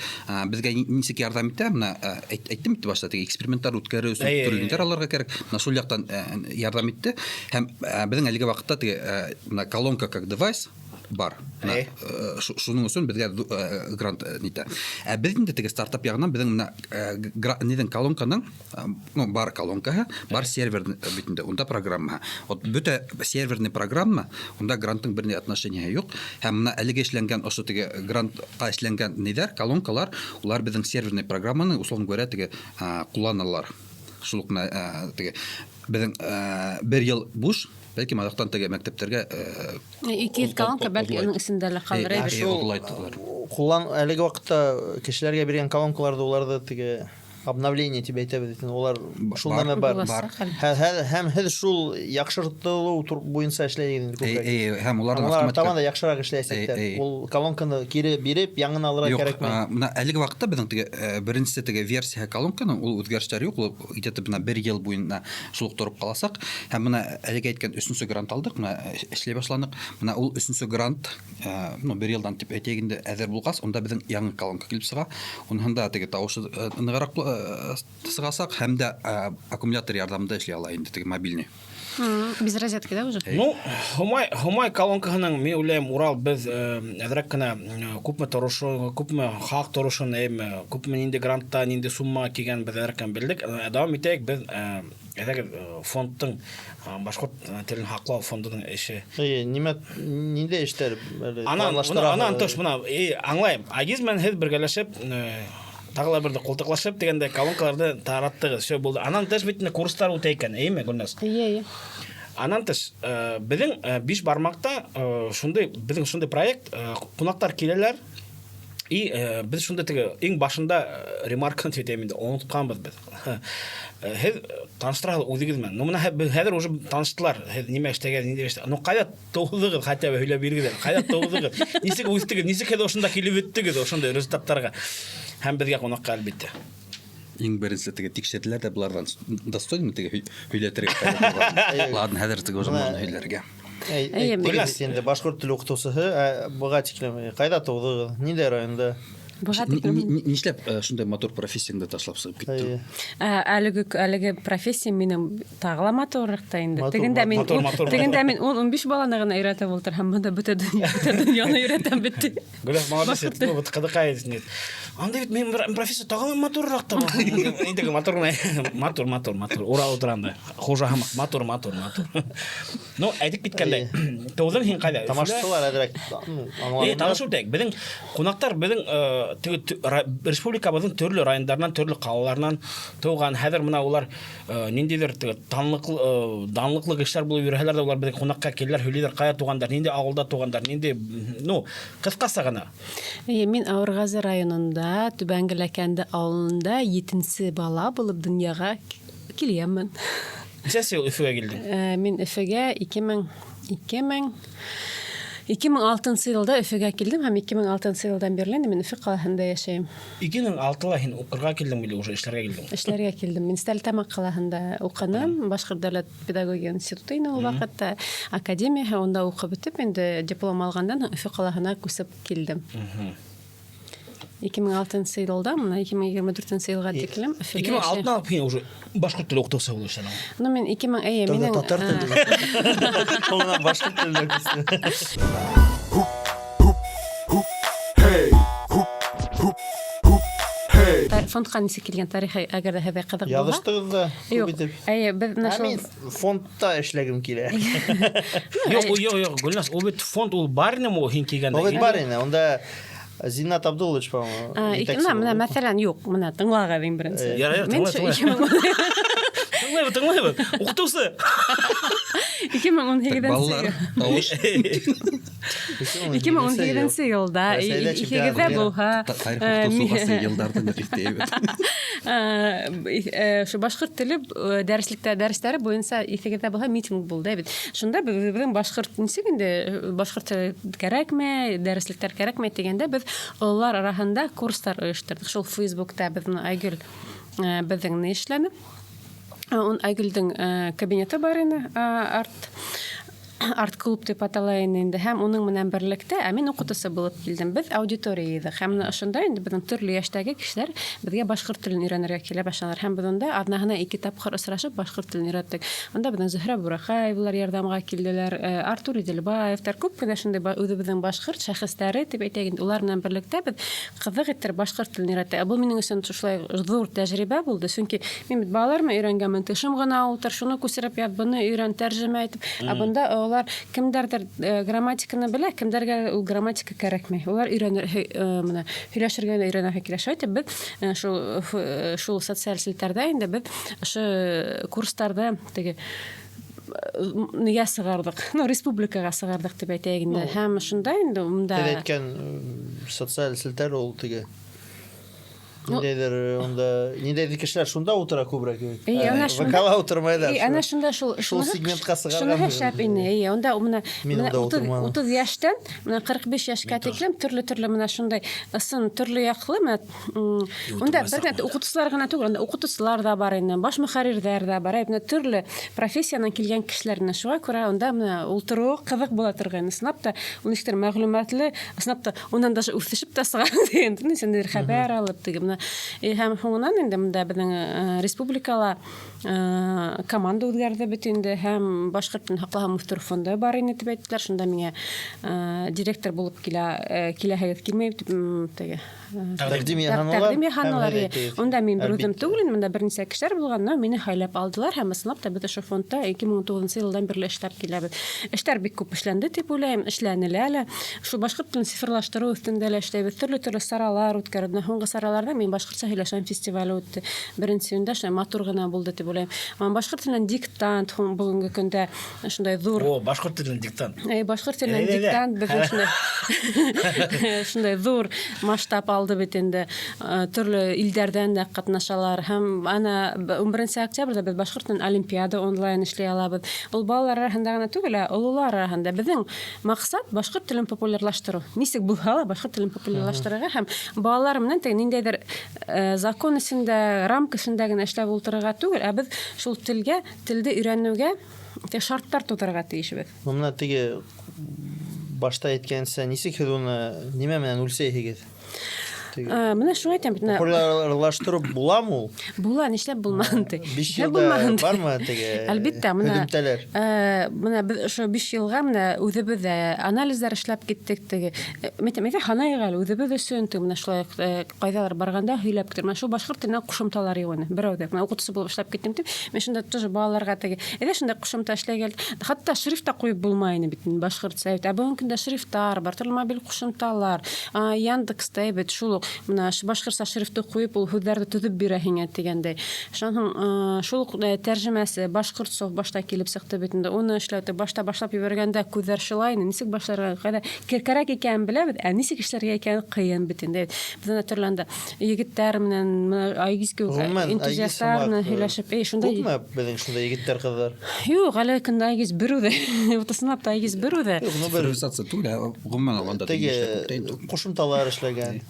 беҙгә нисек ярҙам итә? Мына, әйттем бит башта, теге эксперименттар үткәреү өсөн
Әй, әй,
төрлө
әй.
нидәр алырға кәрәк. Мына шул яҡтан, ярҙам итте. Һәм, беҙҙең әлеге ваҡытта теге, мына колонка как девайс бар. Мына,
Әй.
шуның өсөн беҙгә грант, нитә. Ә беҙ инде теге стартап яғынан беҙҙең мына, нидең колонканың, ну, бар колонкаһы, бар сервер бит инде, унда программа. Вот бөтә серверный программа, унда гранттың бер ни отношенияһы юҡ. Һәм мына әлеге эшләнгән ошо теге грантҡа эшләнгән нидәр, колонкалар, улар беҙҙең серверный программаны, условно говоря, теге, ҡулланалар. Шул уҡ мына, теге беҙҙең, бер йыл буш, бәлки аҙаҡтан теге мәктәптәргә,
200 колонка бәлки уның эсендә лә ҡалыр, әйбер.
Оҙлайтылар.
Ҡуллан әлеге ваҡытта кешеләргә биргән колонкаларҙы уларҙы теге обновление тип әйтәбеҙ икән, улар шул
Бар.
нәмә бар.
Буласаҡ
Бар.
әле.
Һәм һеҙ шул яҡшыртылыу буйынса эшләйһегеҙ инде күберәк.
Һәм уларҙың
Улар
автоматика
табан да яҡшыраҡ эшләйәсәктәр.
Эй, эй.
Ул колонканы кире биреп, яңын алырға
Юҡ,
кәрәкмәй.
Мына әлеге ваҡытта беҙҙең теге, беренсе теге версия колонканың ул үҙгәрештәр юҡ, ул где-то бына бер йыл буйына шул уҡ тороп ҡаласаҡ. Һәм бына әлеге әйткән өсөнсө грант алдыҡ, бына эшләй башланыҡ. Бына ул өсөнсө грант, ну, бер йылдан тип әйтәйек инде, әҙер булғас, унда беҙҙең яңы колонка килеп сыға. Уныһында теге тауышы, нығыраҡ, сығасаҡ, һәм дә, аккумулятор ярҙамында эшләй ала инде теге мобильный.
Без розетки, да, уже?
Эй.
Ну, Һомай колонкаһының, мин уйлайым, Урал, беҙ, әҙерәк кенә, күпме торошо, күпме хаҡ торошон, әйме, күпме ниндәй грантта, ниндәй сумма килгән беҙ әҙерәк кенә белдек. Дауам итәйек, беҙ, әҙерәк, фондтың, башҡорт телен һаҡлау фондының эше.
Эйе, нимә, ниндәй эштәр әле
Анан,
планлаштыраһығыҙ?
анан тыш, бына, аңлайым. Айгиз менән һеҙ бергәләшеп, Тағы ла берҙе ҡултыҡлашып тигәндә колонкаларҙы тараттығыҙ. Все булды. Анан тыш бит инде курстар үтә икән, эйме, Гөлназ?
Эйе, эйе.
Анан тыш, беҙҙең биш бармаҡта шундай, беҙҙең шундай проект, ҡунаҡтар киләләр. И беҙ шунда теге иң башында ремарканы тип әйтәйем инде, онотҡанбыҙ беҙ. Һеҙ таныштыраһығыҙ үҙегеҙ менән. Ну, бына хәҙер уже таныштылар. Һеҙ нимә эшләгән, ниндәй эштә. Ну, ҡайҙа тыуҙығыҙ, хотя бы һөйләп бирегеҙ әле. Ҡайҙа тыуҙығыҙ? Нисек үҫтегеҙ? Нисек һеҙ ошонда килеп еттегеҙ, ошондай результаттарға? Һәм беҙгә ҡунаҡҡа, әлбиттә.
Иң беренсе теге тикшерҙеләр ҙә быларҙан достойный теге һөйләтергә ҡайҙа тыуған. Ладно, хәҙер теге уже можно һөйләргә.
Әйе,
Әйттегеҙ инде, башҡорт теле уҡытыусыһы, ә быға тиклем ҡайҙа тыуҙығыҙ? Ниндәй районда?
Быға тиклем
Нишләп шундай матур профессияңды ташлап сығып киттең?
Әйе.
Әлеге профессия минең тағы ла матурыраҡ та инде.
Матур,
Тегендә мин
матур, матур,
тегендә
матур.
мин 10-15 баланы ғына өйрәтеп ултырһам, бында бөтә донъяны өйрәтәм бит.
Гөлназ, молодец,
Башҡорт
ну, вот ҡыҙыҡай нет. Анда бит минең бер профессия тағы ла матурыраҡ та был. Инде матур ғына. Матур, матур, матур. Урал ултыра анда. Хужа һымаҡ. Матур, матур, матур. Ну, әйтеп киткәндәй, тыуҙың һин ҡайҙа? Өфөлә?
Тамашасылар әҙерәк, ну, аңланымдар.
Таныш үтәйек. Беҙҙең ҡунаҡтар беҙҙең, теге республикабыҙҙың төрлө райондарынан, төрлө ҡалаларынан тыуған. Хәҙер бына улар, ниндәйҙер теге данлыҡлы кешеләр булып йөрөһәләр ҙә, улар беҙгә ҡунаҡҡа киләләр, һөйләйҙәр, ҡайҙа туғандар, ниндәй ауылда туғандар, ниндәй, ну, ҡыҫҡаса ғына.
Эйе, мин Ауырғазы районында, Түбәнге Ләкәнде ауылында етенсе бала булып донъяға килгәнмен.
Нисәнсе йыл Өфөгә килдең?
Мин Өфөгә 2006 йылда Өфөгә килдем һәм 2006 йылдан бирле инде мин Өфө ҡалаһында йәшәйем.
2006-ла һин уҡырға килдең или уже эшләргә килдең?
Эшләргә килдем. Мин Стәрлетамаҡ ҡалаһында уҡыным, Башҡорт дәүләт педагогия институты ине ул ваҡытта, академия, һәм унда уҡып бөтөп, инде диплом алғандан һуң Өфө ҡалаһына күсеп килдем. 2006 йылда, бына 2024 йылға тиклем Өфөлә
Ике мең
йәшәйем.
алтынан алып һин уже башҡорт теле уҡытыусыһы булып эшләнең.
Ну, мин ике мең, эйе,
Тәүҙә
минең,
татар теле. Һуңынан башҡорт теленә күсте.
Hey, hoop, hoop, hoop, hey.
Фондҡа нисек килгән тарихы, әгәр ҙә һеҙгә ҡыҙыҡ булһа.
Яҙыштығыҙ ҙа күп
Юҡ.
итеп.
Эйе, беҙ менә
Ә
шул
мин фондта эшләгем килә.
Юҡ, юҡ, юҡ, Гөлназ, ул бит фонд ул бар инеме ул һин килгәндә?
Ул бит бар ине, унда Зиннат Абдуллович, по-моему, етәксе
Менә,
булды.
мәҫәлән, юҡ, менә тыңлағыҙ иң беренсе.
Ярай, ярай,
Мин
тыңлай,
шул
тыңлай.
ике мең
Тыңлайбыҙ, тыңлайбыҙ. Уҡытыусы.
2018
Балалар,
йыл.
тауыш.
2018 йылда,
Рәсәйҙә
иҫегеҙҙә
чемпионат
булһа,
Тарих уҡытыусыға йылдарҙы иҫтәйбеҙ.
Ошо башҡорт теле, дәреслектә, дәрестәре буйынса иҫегеҙҙә булһа, митинг булды бит. Шунда беҙҙең башҡорт нисек инде, башҡорт теле кәрәкмәй, дәреслектәр кәрәкмәй тигәндә беҙ ололар араһында курстар ойошторҙоҡ. Шул Фейсбукта беҙ менән Айгөл, беҙҙең ни эшләне? Ун Айгөлдөң, кабинеты бар ине, арт клуб тип атала ине инде. Һәм уның менән берлектә, ә мин уҡытыусы булып килдем. Беҙ аудитория йыйҙыҡ. Һәм менә ошонда инде беҙҙең төрлө йәштәге кешеләр беҙгә башҡорт телен өйрәнергә килә башланылар. Һәм беҙ унда аҙнаһына 2 тапҡыр осрашып башҡорт телен өйрәттек. Унда беҙҙең Зөһрә Бурахаевалар ярҙамға килделәр, Артур Иделбаевтар, күп кенә шундай үҙебеҙҙең башҡорт шәхестәре тип әйтәйек инде. Улар менән берлектә беҙ ҡыҙыҡ иттереп башҡорт телен өйрәттек. Ә был минең өсөн шулай ҙур тәжрибә булды, сөнки мин бит балалар менән өйрәнгәнмен, тышым ғына ултыр, шуны күсереп ят, быны өйрән, тәржемә итеп. Ә бында улар кемдәрҙер, грамматиканы белә, кемдәргә ул грамматика кәрәкмәй. Улар өйрәнер, менә һөйләшергә генә өйрәнәһе килә. Шулай итеп беҙ, шул социаль селтәрҙә инде беҙ ошо курстарҙы теге, нигә сығарҙыҡ? Ну, республикаға сығарҙыҡ тип әйтәйек инде. Һәм шунда инде унда
Һеҙ әйткән, социаль селтәр ул теге
Ну,
ниндәйҙер унда, ниндәйҙер кешеләр шунда ултыра күберәк.
Эйе, ана шунда
ВК-ла ултырмайҙар.
Эйе, ана шунда шул,
Шул сегментҡа сығарған
шуныһы
бер
шәп ине. Эйе, унда
Мин
менә
унда ултырманым.
30 йәштән менә 45 йәшкә
Мин тоже.
тиклем төрлө-төрлө менә шундай ысын төрлө яҡлы менә,
Юҡ,
унда
ултырмайсаҡ
бер генә
унда.
уҡытыусылар ғына түгел, унда уҡытыусылар ҙа бар ине, баш мөхәррирҙәр ҙә бар, менә төрлө профессиянан килгән кешеләр менә. Шуға күрә унда менә ултырыуы ҡыҙыҡ була торғайны. Ысынлап та, ул нисектер мәғлүмәтле, ысынлап та, унан даже үҫешеп тә сыға тигән, ниндәйҙер хәбәр алып теге менә. Һәм һуңынан инде мында беҙҙең, республикала, команда үҙгәрҙе бит инде, һәм башҡорт телен һаҡлау һәм үҫтереү фонды бар ине тип әйттеләр. Шунда миңә, директор булып киләһегеҙ килмәй тип, теге,
Тәҡдим яһанылар.
Тәҡдим яһанылар,
Һәм
эйе.
әйтегеҙ.
Унда мин бер үҙем
Әлбиттә.
түгел инде, мында бер нисә кешеләр булған, но мине һайлап алдылар һәм ысынлап та беҙ ошо фондта 2019 йылдан бирле эшләп киләбеҙ. Эштәр бик күп эшләнде тип уйлайым, эшләнелә лә. Шул башҡорт телен цифрлаштырыу өҫтөндә лә эшләйбеҙ, төрлө-төрлө саралар үткәрҙек. Менә һуңғы сараларҙа Мин башҡортса һөйләшәм фестивале үтте. Беренсе июндә шундай матур ғына булды тип уйлайым. Башҡорт теленән диктант һуң бөгөнгө көндә шундай ҙур.
О, башҡорт теленән диктант.
Әй, башҡорт теленән диктант беҙҙең шундай шундай ҙур масштаб алды бит инде. Төрлө илдәрҙән дә ҡатнашалар. Һәм ана 11 октябрҙә беҙ башҡорт теленән олимпиада онлайн эшләй алабыҙ. Ул балалар араһында ғына түгел, ә ололар араһында. Беҙҙең маҡсат башҡорт телен популярлаштырыу. Нисек булһа ла башҡорт телен популярлаштырырға һәм балалар менән теге ниндәйҙер закон эсендә, рамка эсендә генә эшләп ултырырға түгел, ә беҙ шул телгә, телде өйрәнеүгә теге шарттар тыуҙырырға тейешбеҙ.
Ну, менә теге башта әйткәнсә, нисек һеҙ уны нимә менән үлсәйһегеҙ?
Теге Менә шуны әйтәм бит.
Популярлаштырып буламы ул?
Була, нишләп булмаһын ти.
5 йылда бармы теге?
Әлбиттә, менә һөҙөмтәләр. Менә беҙ ошо 5 йылға менә үҙебеҙ ҙә анализдар эшләп киттек теге. Әйтәм, әйҙә һанайыҡ әле үҙебеҙ өсөн теге менә шулай ҡайҙалыр барғанда һөйләп китер. Менә шул башҡорт теленән ҡушымталар юҡ ине. Берәү ҙә. Менә уҡытыусы булып эшләп киттем тип, мин шунда тоже балаларға теге, әйҙә шундай ҡушымта эшләйек әле. Хатта шрифт та ҡуйып булмай ине бит башҡортса. Ә бөгөнгө көндә шрифттар бар, төрлө мобиль ҡушымталар. Яндекста бит шул уҡ менә башҡортса шрифты ҡуйып, ул һүҙҙәрҙе төҙөп бирә һиңә тигәндәй. Шунан һуң шул уҡ тәржемәсе башҡортсоф башта килеп сыҡты бит инде. Уны эшләү башта башлап ебәргәндә күҙҙәр шыла ине. Нисек башларға, ҡайҙа кәрәк икәнен беләбеҙ, ә нисек эшләргә икәнен ҡыйын бит инде. Беҙ ана төрлө анда егеттәр менән, Айгиз кеүек энтузиасттар менән һөйләшеп, эй, шундай
күпме беҙҙең шундай егеттәр, ҡыҙҙар?
Юҡ, әле көндә Айгиз бер үҙе. Ысынлап та Айгиз бер үҙе.
Юҡ, ну бер
Цифровизация түгел, ә ғөмүмән алғанда
теге ҡушымталар эшләгән.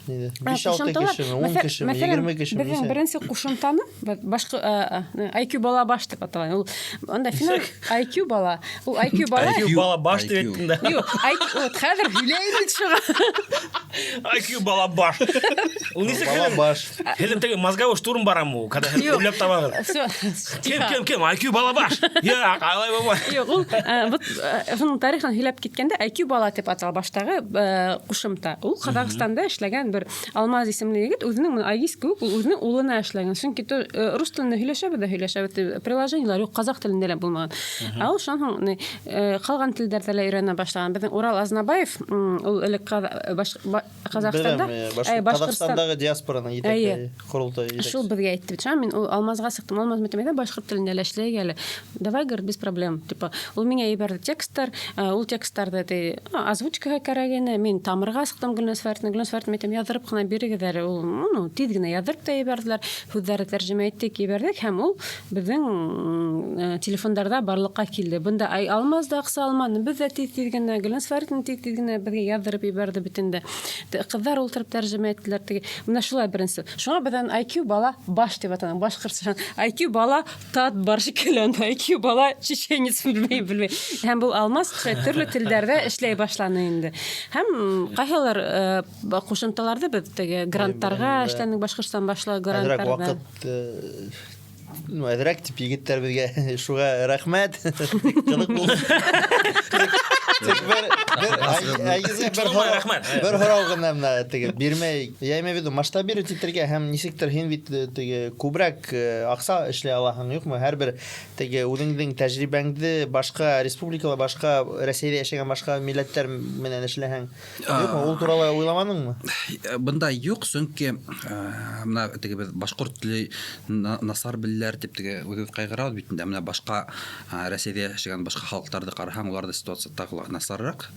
5-6 кешеме, 10 кешеме, 20 кешеме?
Беҙҙең беренсе ҡушымтаны башҡа IQ бала баш тип атала. Ул анда финал IQ бала. Ул IQ бала.
IQ бала баш тип әйттең дә.
Юҡ, вот хәҙер һөйләйем бит шуға.
IQ бала баш. Ул нисек
Бала баш.
Һеҙҙең теге мозговой штурм барамы ул, когда уйлап табағыҙ?
Всё.
Кем, кем, кем? IQ бала баш. Юҡ, алай булмай.
Юҡ, ул вот шуның тарихын һөйләп киткәндә IQ бала тип атала баштағы ҡушымта. Ул Ҡаҙағстанда эшләгән бер Алмаз исемле егет үҙенең менә Айгиз кеүек ул үҙенең улына эшләгән. Сөнки рус телендә һөйләшәбеҙ ҙә һөйләшәбеҙ, приложениелар юҡ, ҡаҙаҡ телендә лә булмаған. Ә ул шунан һуң ҡалған телдәрҙә лә өйрәнә башлаған. Беҙҙең Урал Азнабаев, ул элек Ҡаҙағстанда,
Ҡаҙағстандағы диаспораның етәксе ҡоролтай етәксе.
Шул беҙгә әйтте бит. Шунан мин ул Алмазға сыҡтым. Алмаз әйтәм, әйҙә башҡорт телендә лә эшләйек әле. Давай, говорит, без проблем. Типа, ул миңә ебәрҙе тексттар, ул тексттарҙы озвучкаға кәрәк ине. Мин тамырға сыҡтым Гөлназ Фәритовна. Гөлназ Фәритовна әйтәм, яҙҙырып ҡына бирегеҙ әле. Ул, ну, тиҙ генә яҙҙырып та ебәрҙеләр. Һүҙҙәрҙе тәржемә иттек, ебәрҙек һәм ул беҙҙең телефондарҙа барлыҡҡа килде. Бында Алмаз да аҡса алманы, беҙ ҙә тиҙ-тиҙ генә, Гөлназ Фәритовна тиҙ-тиҙ генә беҙгә яҙҙырып ебәрҙе бит инде. Ҡыҙҙар ултырып тәржемә иттеләр. Теге, менә шулай беренсе. Шуңа беҙҙән IQ бала баш тип атаны. Башҡортса IQ бала тат бар шикелле, IQ бала чеченец белмәй, белмәй. Һәм был Алмаз төрлө телдәрҙә эшләй башланы инде. Һәм ҡайһылар ҡушымталарҙы беҙ теге гранттарға эшләнек, Башҡортостан башлығы гранттарҙа.
Ваҡыт, ну, әҙерәк тип егеттәр беҙгә шуға рәхмәт. Ҡыҙыҡ булды. Бер һорау ғына менә теге бирмәй. Я имею в виду масштабировать итергә һәм нисектер һин бит теге күберәк аҡса эшләй алаһың, юҡмы? Һәр бер теге үҙеңдең тәжрибәңде башҡа республикала, башҡа Рәсәйҙә йәшәгән башҡа милләттәр менән эшләһәң, юҡмы? Ул турала уйламаныңмы?
Бында юҡ, сөнки менә теге беҙ башҡорт теле насар беләләр тип теге үҙебеҙ ҡайғырабыҙ бит инде. Менә башҡа Рәсәйҙә йәшәгән башҡа халыҡтарҙы ҡараһаң, уларҙа ситуация тағы ла насарыраҡ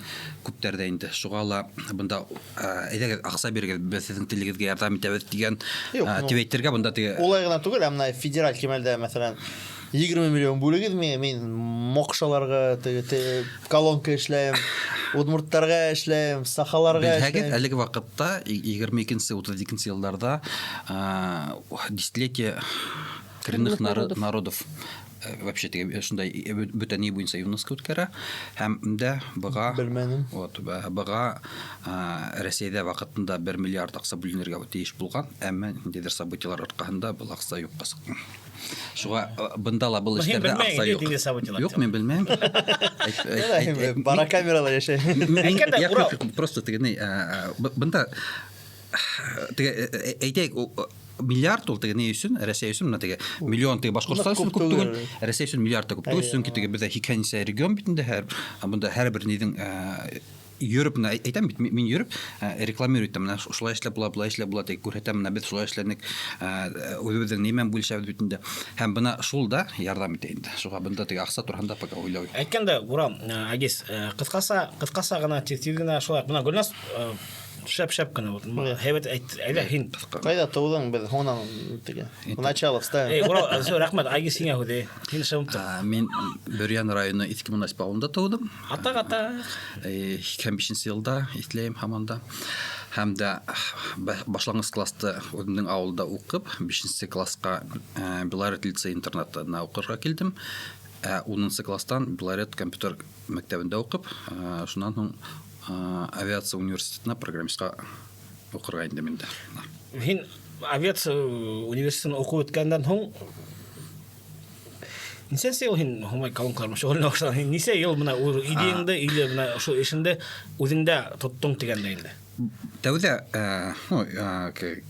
күптәрҙә инде. Шуға ла бында әйҙәгеҙ аҡса бирегеҙ, беҙ һеҙҙең телегеҙгә ярҙам итәбеҙ тигән тип әйтергә бында теге
Улай ғына түгел, ә менә федераль кимәлдә, мәҫәлән, 20 миллион бүлегеҙ миңә, мин моҡшаларға теге колонка эшләйем, удмурттарға эшләйем, сахаларға
Белһәгеҙ,
эшләйем.
әлеге ваҡытта егерме икенсе, утыҙ икенсе йылдарҙа десятилетие коренных народов вообще теге шундай бөтә ни буйынса ЮНЕСКО үткәрә һәм дә быға
Белмәнем.
Вот, быға Рәсәйҙә ваҡытында 1 миллиард аҡса бүленергә тейеш булған, әммә ниндәйҙер событиялар арҡаһында был аҡса юҡҡа сыҡҡан. Шуға бында ла был
Һин
эштәрҙә
белмәйһең,
аҡса юҡ.
ниндәй событиялар
Юҡ, мин белмәйем.
Бара камералар йәшәй.
Әйткәндә, Урал.
Просто теге ни, бында теге әйтәйек, миллиард ул теге ни өсөн, Рәсәй өсөн, менә теге миллион теге Башҡортостан өсөн күп түгел, Рәсәй өсөн миллиард та күп түгел, сөнки теге беҙҙә һикһән нисә регион бит инде, бында һәр бер ниҙең, Йөрөп менә әйтәм бит, мин йөрөп рекламирую итәм, менә шулай эшләп була, былай эшләп була дип күрһәтәм, менә без шулай эшләнек, үзебезнең ни белән бүлешәбез бит инде. Һәм бына шул да ярҙам итә инде. Шуға бында теге аҡса тураһында пока уйлау юҡ.
Әйткәндә, Урал, Агис, кыскаса, кыскаса гына, тиз-тиз генә шулай. Менә Гөлназ шәп-шәп кенә вот. Һәйбәт әйт, әйдә һин.
Кайда тыуҙың беҙ һуңынан теге. Начало вставим.
Эй, Урал, все, рәхмәт, Агис һиңә һүҙ. Һин шымып тор.
Мин Бөрйән районы Иҫке Мунайспа ауылында тыуҙым.
Атак, атак.
85 йылда иҫләйем һаман да. Һәм дә башланғыс класты үҙемдең ауылда уҡып, 5 класҡа Белорет лицей интернатына уҡырға килдем. Ә 10 класстан Белорет компьютер мәктәбендә уҡып, шунан һуң авиация университетына программистҡа уҡырға индем инде.
Һин авиация университетын уҡып бөткәндән һуң нисәнсе йыл һин һумай колонкалар менән шөғөлләнә башланың? Һин нисә йыл бына идеяңды или бына ошо эшеңде үҙеңдә тоттоң тигәндәй инде?
Тәүҙә, ну,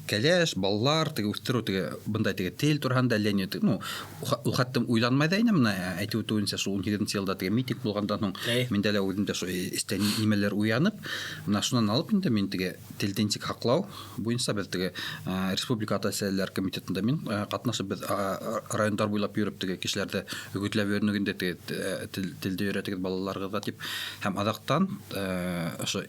кәләш, балалар, теге үҫтереү, теге бындай теге тел тураһында әллә ни, ну, ул хәттем уйланмай да инем, менә әйтеп үтеүенсә, шул 18 йылда теге митинг булғандан һуң миндә лә үҙемдә шул эстә нимәлер уянып, менә шунан алып инде мин теге телде нисек һаҡлау буйынса беҙ теге республика ата-әсәләр комитетында мин ҡатнашып, беҙ райондар буйлап йөрөп теге кешеләрҙе өгөтләп йөрөнөк инде, теге телде өйрәтегеҙ балаларығыҙға тип. Һәм аҙаҡтан ошо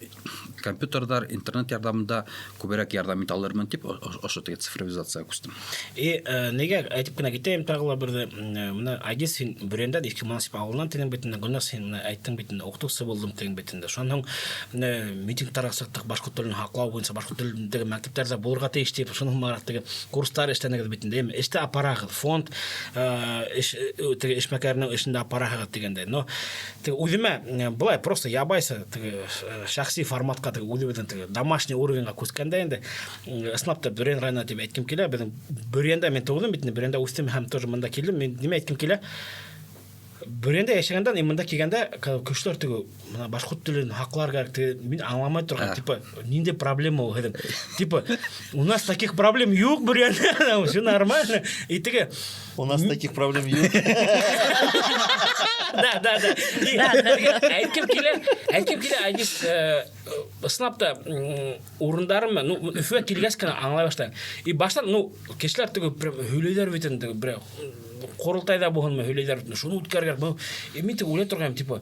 компьютерҙар, интернет ярҙамында күберәк ярҙам итә алырмын тип ошо теге цифровизацияға күстем.
И нигә әйтеп кенә китәйем тағы ла берҙе, бына Айгиз, һин Бөрйәндән, Иҫке Монасип ауылынан тинең бит инде, Гөлназ, һин менә әйттең бит инде, уҡытыусы булдым тинең бит инде. Шунан һуң менә митингтарға сыҡтыҡ, башҡорт телен һаҡлау буйынса, башҡорт телендәге мәктәптәрҙә булырға тейеш тип, шуның һымағыраҡ теге курстар эшләнегеҙ бит инде. Эйме, эштә апараһығыҙ, фонд, эш, теге эшмәкәренең эшендә апараһығыҙ тигәндәй. Но теге үҙемә былай просто ябайса теге шәхси форматҡа теге үҙебеҙҙең теге домашний уровеньға күскәндә инде, ысынлап та Бөрйән районы тип әйткем килә. Беҙҙең Бөрйәндә мин тыуҙым бит инде, Бөрйәндә үҫтем һәм тоже мында килдем. Мин нимә әйткем килә? Бөрйәндә йәшәгәндән и мында килгәндә кешеләр теге бына башҡорт телен һаҡлар кәрәк, теге мин аңламай торған, типа ниндәй проблема ул һеҙҙең? Типа у нас таких проблем юҡ Бөрйәндә, все нормально. И теге
У нас таких проблем юҡ.
Да, да, да. И әйткем килә, әйткем килә, Айгиз, ысынлап та урындарымы, ну, Өфөгә килгәс кенә аңлай башлайым. И баштан, ну, кешеләр теге прям һөйләйҙәр бит инде, берәү ҡоролтайҙа булһынмы, һөйләйҙәр бит, шуны үткәрергә, был, и мин теге уйлай торғайным, типа,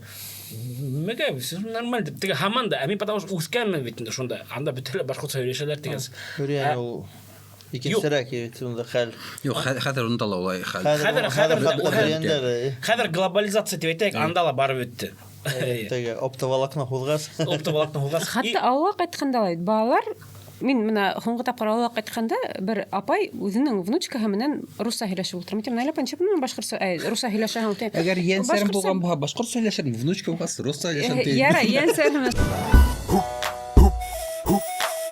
нимәгә, все нормально тип, теге һаман да, ә мин потому что үҫкәнмен бит инде шунда, анда бөтә башҡортса һөйләшәләр тигән.
Бөрйән ул икенсерәк бит унда хәл.
Юҡ, хәҙер унда ла улай хәл.
Хәҙер,
Хәҙер хатта Бөрйәндә лә.
Хәҙер глобализация тип әйтәйек, анда ла барып бөттө.
Теге оптоволокно һуҙғас.
Оптоволокно һуҙғас.
Хатта ауылға ҡайтҡанда ла балалар, мин бына һуңғы тапҡыр ауылға ҡайтҡанда бер апай үҙенең внучкаһы менән русса һөйләшеп ултыра. Мин әйтәм, Наилә апай, нисек бының башҡортса, әй, русса һөйләшәһең? Тип.
Әгәр ейәнсәрем
Башҡортса
булған булһа, башҡортса һөйләшермен, внучка булғас, русса һөйләшәм тием.
Ярай, ейәнсәрем.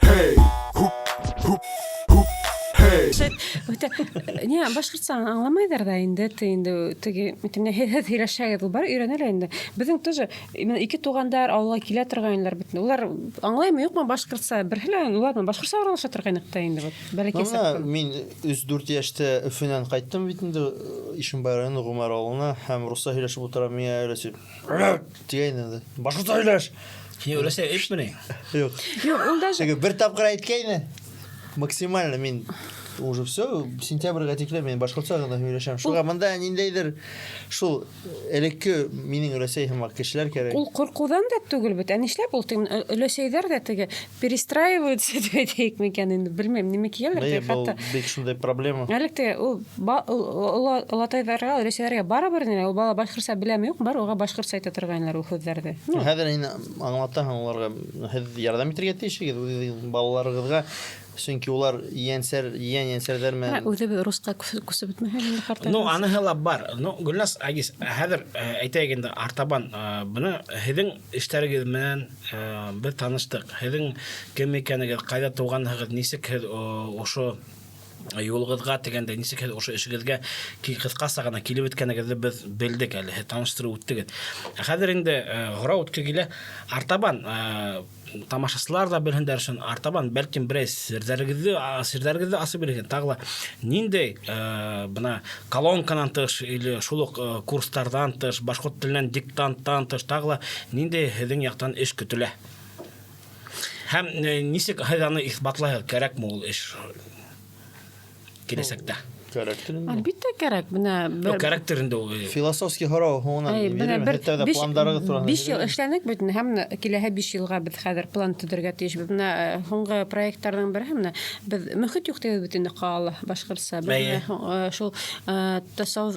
Hey, hoop, hoop, hoop, hey.
Үтә, не, башҡортса аңламайҙар ҙа инде, те инде теге, әйтәм, һеҙ һөйләшәгеҙ, ул бар өйрәнә лә инде. Беҙҙең тоже именно ике туғандар ауылға килә торғайнылар бит. Улар аңлаймы, юҡмы башҡортса, берһе лә улар менән башҡортса аралаша торғайныҡ та инде, вот, бәләкәй
Бына
саҡтан.
мин өс-дүрт йәштә Өфөнән ҡайттым бит инде, Ишембай районы Ғүмәр ауылына, һәм русса һөйләшеп ултырам, миңә өләсәй тигәйне инде. Башҡортса һөйләш.
Һиңә өләсәй әйтмени?
Юҡ.
Юҡ, ул даже
Теге бер тапҡыр әйткәйне. Максимально мин уже все, сентябргә тиклем мин башҡортса ғына һөйләшәм. Шуға бында ниндәйҙер шул элекке минең өләсәй һымаҡ кешеләр кәрәк.
Ул ҡурҡыуҙан да түгел бит. Ә нишләп ул теге өләсәйҙәр ҙә теге перестраиваются тип әйтәйек микән инде, белмәйем, нимә киәлер,
Эйе,
теге
был
хатта.
бик шундай проблема.
Әле теге ул олатайҙарға, өләсәйҙәргә барыбер ни, ул бала башҡортса беләме, юҡ, бар уға башҡортса әйтә торғайнылар ул һүҙҙәрҙе. Ну.
Хәҙер һин аңлатаһың уларға, һеҙ ярҙам итергә тейешһегеҙ үҙегеҙҙең балаларығыҙға, сөнки улар ейәнсәр, ейән ейәнсәрҙәр менән.
Ә, үҙебеҙ русҡа күсеп бөтмәһәк инде ҡартайғас.
Ну, аныһы ла бар. Ну, Гөлназ, Айгиз, хәҙер әйтәйек инде артабан, бына һеҙҙең эштәрегеҙ менән беҙ таныштыҡ. Һеҙҙең кем икәнегеҙ, ҡайҙа тыуғанһығыҙ, нисек һеҙ ошо юлығыҙға тигәндә, нисек һеҙ ошо эшегеҙгә ҡыҫҡаса ғына килеп еткәнегеҙҙе беҙ белдек әле, һеҙ таныштырып үттегеҙ. Ә хәҙер инде һорау үтке килә, артабан тамашасылар ҙа белһендәр өсөн, артабан бәлкем берәй серҙәрегеҙҙе асып бирһен. Тағы ла ниндәй бына колонканан тыш или шул уҡ курстарҙан тыш, башҡорт теленән диктанттан тыш, тағы ла ниндәй һеҙҙең яҡтан эш көтөлә? Һәм нисек һеҙ аны иҫбатлайһығыҙ, кәрәкме ул эш киләсәктә?
Кәрәктер инде.
Әлбиттә кәрәк. Менә
бер Юк, кәрәктер инде ул.
Философский һорау һуңынан
Әй, менә
бирермен.
бер
Һеҙ тәүҙә
биш,
пландарығыҙ тураһында
5 йыл
һөйләгеҙ.
эшләнек бит инде, һәм менә киләһе 5 йылға беҙ хәҙер план төҙөргә тейешбеҙ. Менә һуңғы проекттарҙың береһе менә беҙ мөхит юҡ тибеҙ бит инде ҡалала башҡортса. Беҙ
Әйе.
менә шул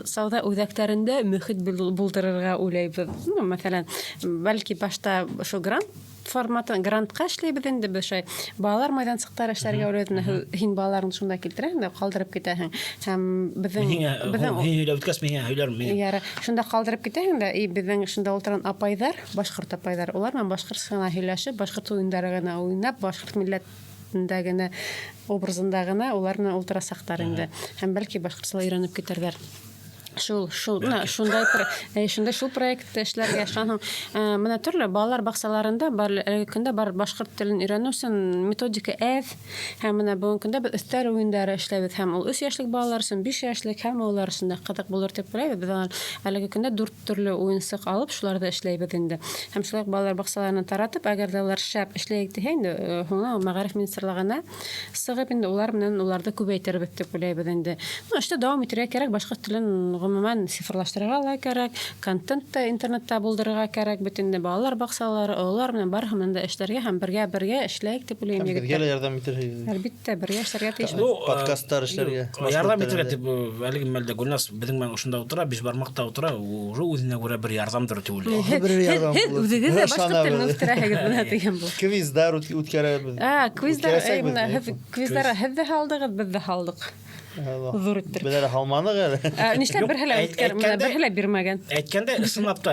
сауҙа үҙәктәрендә мөхит булдырырға уйлайбыҙ. Ну, мәҫәлән, бәлки башта шул грант форматы грантҡа эшләйбеҙ инде беҙ шулай балалар майҙансыҡтары эшләргә уйлайбыҙ. Менә һин балаларыңды шунда килтерәһең дә ҡалдырып китәһең. Һәм беҙҙең
Мин һиңә,
беҙҙең
һин һөйләп бөткәс, мин һиңә һөйләрмен. Мин
Яра, шунда ҡалдырып китәһең дә, и беҙҙең шунда ултырған апайҙар, башҡорт апайҙар, улар менән башҡортса ғына һөйләшеп, башҡорт уйындары ғына уйнап, башҡорт милләтендә генә, образында ғына улар менән ултырасаҡтар инде. Һәм бәлки башҡортса ла өйрәнеп китерҙәр. Шул, шул, менә шундай шундай шул проектты эшләргә. Шунан һуң, менә төрлө балалар баҡсаларында бар, әлеге көндә бар башҡорт телен өйрәнеү өсөн методика әҙ. Һәм менә бөгөнгө көндә беҙ өҫтәл уйындары эшләйбеҙ. Һәм ул 3 йәшлек балалар өсөн, 5 йәшлек һәм улар өсөн дә ҡыҙыҡ булыр тип уйлайбыҙ. Беҙ аны әлеге көндә 4 төрлө уйынсыҡ алып, шуларҙы эшләйбеҙ инде. Һәм шулай уҡ балалар баҡсаларына таратып, әгәр ҙә улар шәп эшләйек тиһә инде, һуңынан мәғариф министрлығына сығып инде улар менән уларҙы күбәйтербеҙ тип уйлайбыҙ инде. Ну, эште дауам итергә кәрәк, башҡорт телен ғөмүмән цифрлаштырырға ла кәрәк, контент та интернетта булдырырға кәрәк бит инде. Балалар баҡсалары, ололар менән барыһы менән дә эшләргә һәм бергә-бергә эшләйек тип уйлайым,
Һәм беҙгә
егеттәр.
лә ярҙам итерһегеҙ.
Әлбиттә, бергә эшләргә тейешбеҙ.
Ну,
Подкасттар эшләргә,
юҡ, ярҙам
башҡорт
итергә
телендә.
тип, әлеге мәлдә Гөлназ беҙҙең менән ошонда ултыра, Бишбармаҡта ултыра, уже үҙенә күрә бер ярҙамдыр тип уйлайым.
Һеҙ
Бер ярҙам
һеҙ
булыр.
үҙегеҙ дә башҡорт
Ышанабыҙ.
телен үҫтерәһегеҙ бына тигән был.
Квиздар үткәрәбеҙ.
А, квиздар,
Үткәрәсәкбеҙ,
менә
юҡмы?
һеҙ квиздар һеҙ ҙә һалдығыҙ, беҙ ҙә һалдыҡ.
Алла.
Ҙур иттереп.
Беҙ әле һалманыҡ әле.
Нишләп
Юҡ,
берһе лә үткәр, менә берһе лә бирмәгән.
Әйткәндә, ысынлап та,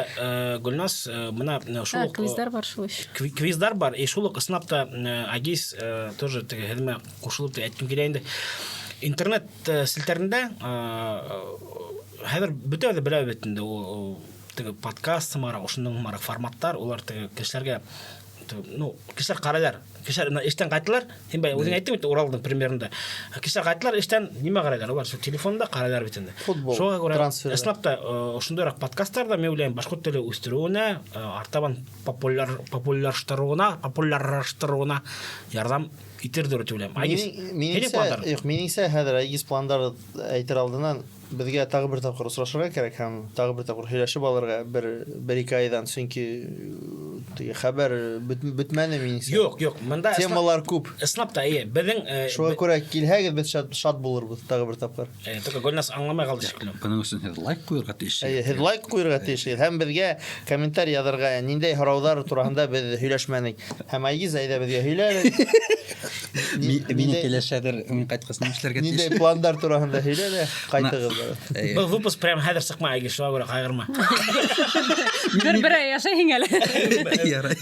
Гөлназ, бына, шул
А,
уҡ,
квиздар бар шул иш.
Квиздар бар, и шул уҡ ысынлап та, Агиз, тоже теге һеҙ менән ҡушылып та әйткем килә инде. Интернет селтәрендә, хәҙер бөтәбеҙ ҙә беләбеҙ бит инде, ул теге подкаст һымараҡ, ошоноң һымараҡ форматтар, улар теге кешеләргә, теге, ну, кешеләр ҡарайҙар. Кешеләр бына эштән ҡайталар, һин бай үҙең әйттең бит Уралдың примерында. Кешеләр ҡайталар эштән, нимә ҡарайҙар? Улар шул телефонда ҡарайҙар бит инде.
Футбол,
Шуға күрә
трансферҙар.
ысынлап та, ошондайыраҡ подкасттар да, мин уйлайым, башҡорт теле үҫтереүенә, артабан популярлаштырыуына ярҙам итерҙер тип уйлайым. Айгиз, һинең пландар?
Юҡ, минеңсә, хәҙер Айгиз пландар әйтер алдынан беҙгә тағы бер тапҡыр осрашырға кәрәк һәм тағы бер тапҡыр һөйләшеп алырға бер ике айҙан, сөнки теге хәбәр бөтмәне минеңсә.
Юҡ, юҡ, бында
темалар күп.
Ысынлап та, эйе, беҙҙең,
Шуға күрә килһәгеҙ, беҙ шат булырбыҙ тағы бер тапҡыр.
Только Гөлназ аңламай ҡалды шикелле.
Бының өсөн һеҙ лайк ҡуйырға тейеш.
Эйе, һеҙ лайк ҡуйырға тейешһегеҙ һәм беҙгә комментарий яҙырға, ниндәй һорауҙар тураһында беҙ һөйләшмәнек. Һәм Айгиз, әйҙә беҙгә һөйлә әле.
Мине киләшәҙер, мин ҡайтҡас ни эшләргә тейеш?
Ниндәй пландар тураһында һөйлә лә, ҡайтығыҙ.
Эйе.
Был выпуск прям хәҙер сыҡмай, Айгиз, шуға күрә ҡайғырма.
Бер-бер ай яшәйһең әле.
Ярай.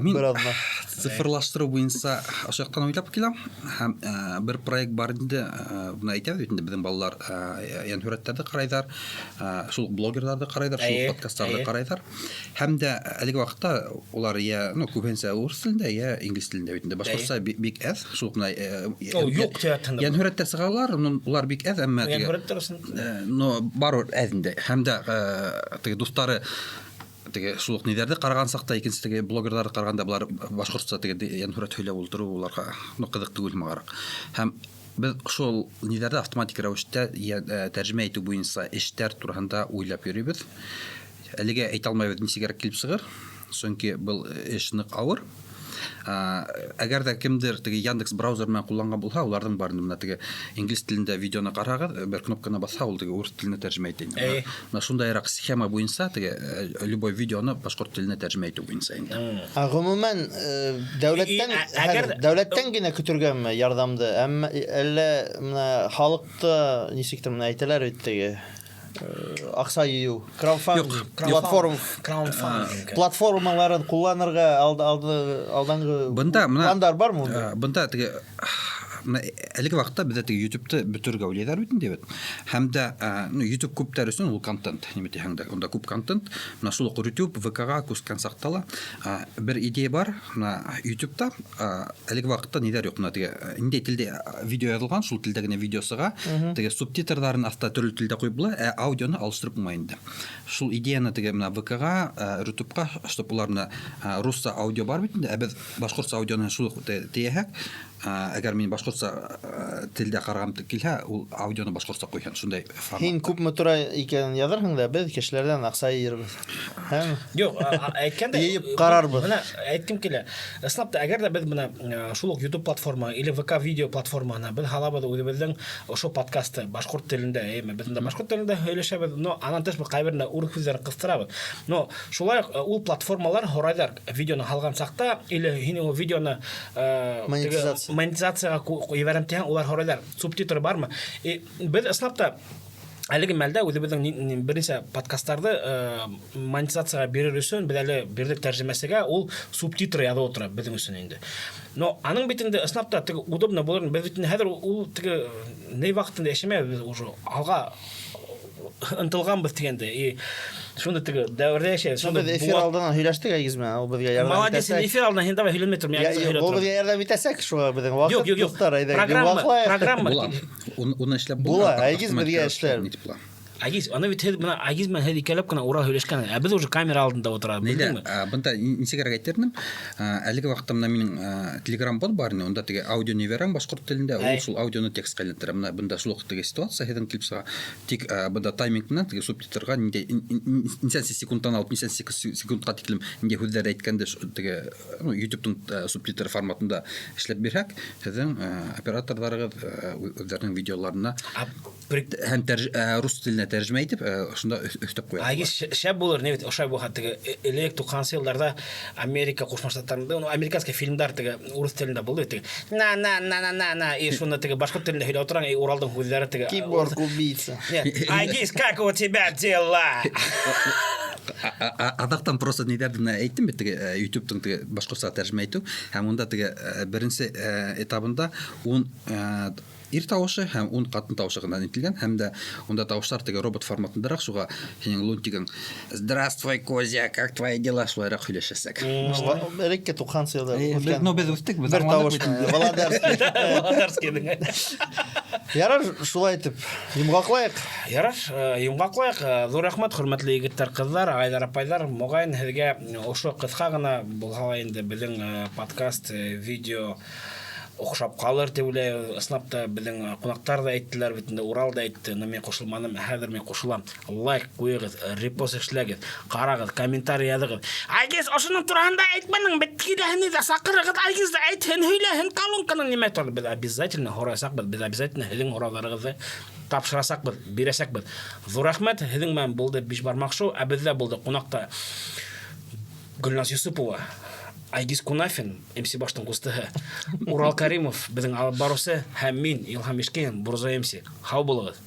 Мин
Бер аҙна.
цифрлаштырыу буйынса ошо яҡтан уйлап киләм. Һәм, бер проект бар инде, бына әйтәбеҙ бит инде, беҙҙең балалар, йәнһүрәттәрҙе ҡарайҙар, шул уҡ блогерҙарҙы ҡарайҙар, шул уҡ подкасттарҙы ҡарайҙар. Һәм дә әлеге ваҡытта улар йә, ну, күбеһенсә урыҫ телендә, йә инглиз телендә бит инде. Башҡортса бик әҙ, шул уҡ бына,
Ул юҡ тип әйтһәң дә була.
йәнһүрәттәр сығалар, улар бик әҙ, әммә теге,
Йәнһүрәттәр өсөн.
Но барыбер әҙ инде. Һәм дә, теге дуҫтары теге шул уҡ ниҙәрҙе ҡараған саҡта, икенсе теге блогерҙарҙы ҡарағанда, былар башҡортса теге йәнһүрәт һөйләп ултырыу уларға, ну, ҡыҙыҡ түгел һымағыраҡ. Һәм беҙ шул ниҙәрҙе автоматик рәүештә тәржемә итеү буйынса эштәр тураһында уйлап йөрөйбөҙ. Әлегә әйтә алмайбыҙ, нисегерәк килеп сығыр, сөнки был эш ныҡ ауыр. Әгәр ҙә кемдер теге Яндекс браузер менән ҡулланған булһа, уларҙың барын бына теге инглиз телендә видеоны ҡараһағыҙ, бер кнопканы баҫһа, ул теге урыҫ теленә тәржемә итә инде. Бына шундайыраҡ схема буйынса теге любой видеоны башҡорт теленә тәржемә итеү буйынса инде.
Ә ғөмүмән,
Әгәр
хәҙер дәүләттән генә көтөргәме ярҙамды, әммә әллә бына халыҡты нисектер менә әйтәләр бит теге, аҡса йыйыу, краудфандинг,
Юҡ,
платформ,
Краудфандинг.
платформаларын ҡулланырға алданғы
Бында мына
пландар бармы унда?
Бында теге Менә әлеге вакытта бездә теге YouTube'ты бөтерергә уйлыйлар бит инде бит. Һәм дә ну, YouTube күпләр өчен ул контент, нимә диһәң дә, унда күп контент. Менә шул ук YouTube, ВКга күчкән чакта ла бер идея бар. Менә YouTube'та әлеге вакытта ниләр юк, менә теге нинди телдә видео язылган, шул телдә генә видео чыга. Теге субтитрларын аста төрле телдә куеп була, ә аудионы алыштырып булмый инде. Шул идеяны теге менә ВКга, Рутубка, чтоб улар менә русча аудио бар бит инде, ә без башкортча аудионы шул ук тияһәк, әгәр мин башкортча телдә карагым килһә, ул аудионы башкортча куйһын, шундай формат.
Һин күпме тора икәнен язырһың да, без кешеләрдән акча йыйырбыз. Һәм
Юк, әйткәндә
Йыйып карарбыз.
Менә әйткем килә. Ысынлап та, әгәр дә без менә шул ук YouTube платформа или ВК видео платформаһына без һалабыз үзебезнең ошо подкасты башкорт телендә, әйеме, без монда башкорт телендә һөйләшәбез, но аннан тыш без кайберендә урыс сүзләрен кыстырабыз. Но шулай ук ул платформалар һорайлар видеоны һалган чакта или һин ул видеоны
Монетизация.
монетизациягә ебәрәм дигән, улар һорайлар, субтитры бармы? И без ысынлап та әлеге мәлдә үзебезнең берничә подкастларны монетизациягә бирер өчен без әле бирдек тәрҗемәсегә, ул субтитр язып утыра безнең өчен инде. Но аның бит инде ысынлап та теге удобно булыр. Без бит инде хәзер ул теге ни вакытында яшәмәбез, без уже алга ынтылганбыз дигәндә. И шундый теге дәвердә яшәйбез.
Шундый без эфир алдыннан һөйләштек Айгиз белән, ул безгә ярдәм
Молодец,
итәсәк.
эфир алдыннан һин давай һөйләмәй тор, мин Айгизгә һөйләп
Ул
торам.
безгә ярдәм итәсәк, шуңа безнең вакыт,
Юк, юк, юк.
дуслар, әйдә,
Программа,
йомгаклыйк.
программа.
Була. Уны эшләп
Була, Айгиз безгә эшләр.
Нитеп була.
Айгиз, аны бит һеҙ, бына Айгиз менән һеҙ икәүләп кенә ура һөйләшкән, ә беҙ уже камера алдында ултырабыҙ,
Нәйлә,
белдеңме?
бында нисегерәк әйтер инем, әлеге ваҡытта бына минең Telegram бот бар ине, унда теге аудио ебәрәм башҡорт телендә, ул шул аудионы текстҡа әйләндерә. Бына бында шул уҡ теге ситуация һеҙҙең килеп сыға. Тик бында тайминг менән теге субтитрға ниндәй нисәнсе секундтан алып нисәнсе секундҡа тиклем ниндәй һүҙҙәр әйткәнде теге, ну, YouTube'тың субтитр форматында эшләп бирһәк, һеҙҙең операторҙарығыҙ үҙҙәренең видеоларына һәм рус теленә тәржемә итеп, шунда өҫтәп ҡуя.
Айгиз, шәп булыр, не бит, ошай булһа теге элек туҡһансы йылдарҙа Америка Ҡушма Штаттарында, ну, американский фильмдар теге урыҫ телендә булды теге. На на на на на на и шуны теге башҡорт телендә һөйләп ултыраң, и Уралдың һүҙҙәре теге.
Киборг убийца.
Нет. Айгиз, как у тебя дела?
Аҙаҡтан просто ниҙәрҙе менә әйттем бит, теге YouTube'тың теге башҡортса тәржемә итеү, һәм унда теге беренсе этабында ун ир тауышы һәм ун ҡатын тауышы ғына ителгән, һәм дә унда тауыштар теге робот форматындараҡ, шуға һинең лунтигың «Здравствуй, Козя, как твои дела?» шулайыраҡ һөйләшәсәк.
Элекке туҡһансы йылдар үткән.
Ну, беҙ үҫтек, беҙ
Бер
аңланыҡ
тауыш
бит инде.
менән, Володарский.
Володарскийҙың.
Ярар, шулай итеп йомғаҡлайыҡ.
Ярар, йомғаҡлайыҡ. Ҙур рәхмәт, хөрмәтле егеттәр, ҡыҙҙар, ағайҙар, апайҙар. Моғайын һеҙгә ошо ҡыҫҡа ғына булһа ла инде беҙҙең подкаст, видео оҡшап ҡалыр тип уйлайбыҙ. Ысынлап та беҙҙең ҡунаҡтар ҙа әйттеләр бит инде, Урал да әйтте, но мин ҡушылманым, хәҙер мин ҡушылам. Лайк ҡуйығыҙ, репост эшләгеҙ, ҡарағыҙ, комментарий яҙығыҙ. Айгиз, ошоноң тураһында әйтмәнең бит, киләһен дә саҡырығыҙ, Айгиз ҙә әйтһен, һөйләһен, колонканың нимә турында. Беҙ обязательно һорасаҡбыҙ, беҙ обязательно һеҙҙең һорауҙарығыҙҙы тапшырасаҡбыҙ, бирәсәкбеҙ. Ҙур рәхмәт, һеҙҙең менән булды Биш бармаҡ шоу, ә беҙҙә булды ҡунаҡта Гөлназ Юсупова, Айгиз Кунафин, МС Баштың ҡустыһы, Урал Каримов, беҙҙең алып барыусы, һәм мин, Илһам Ишкинин, Бурзо МС. Һау булығыҙ.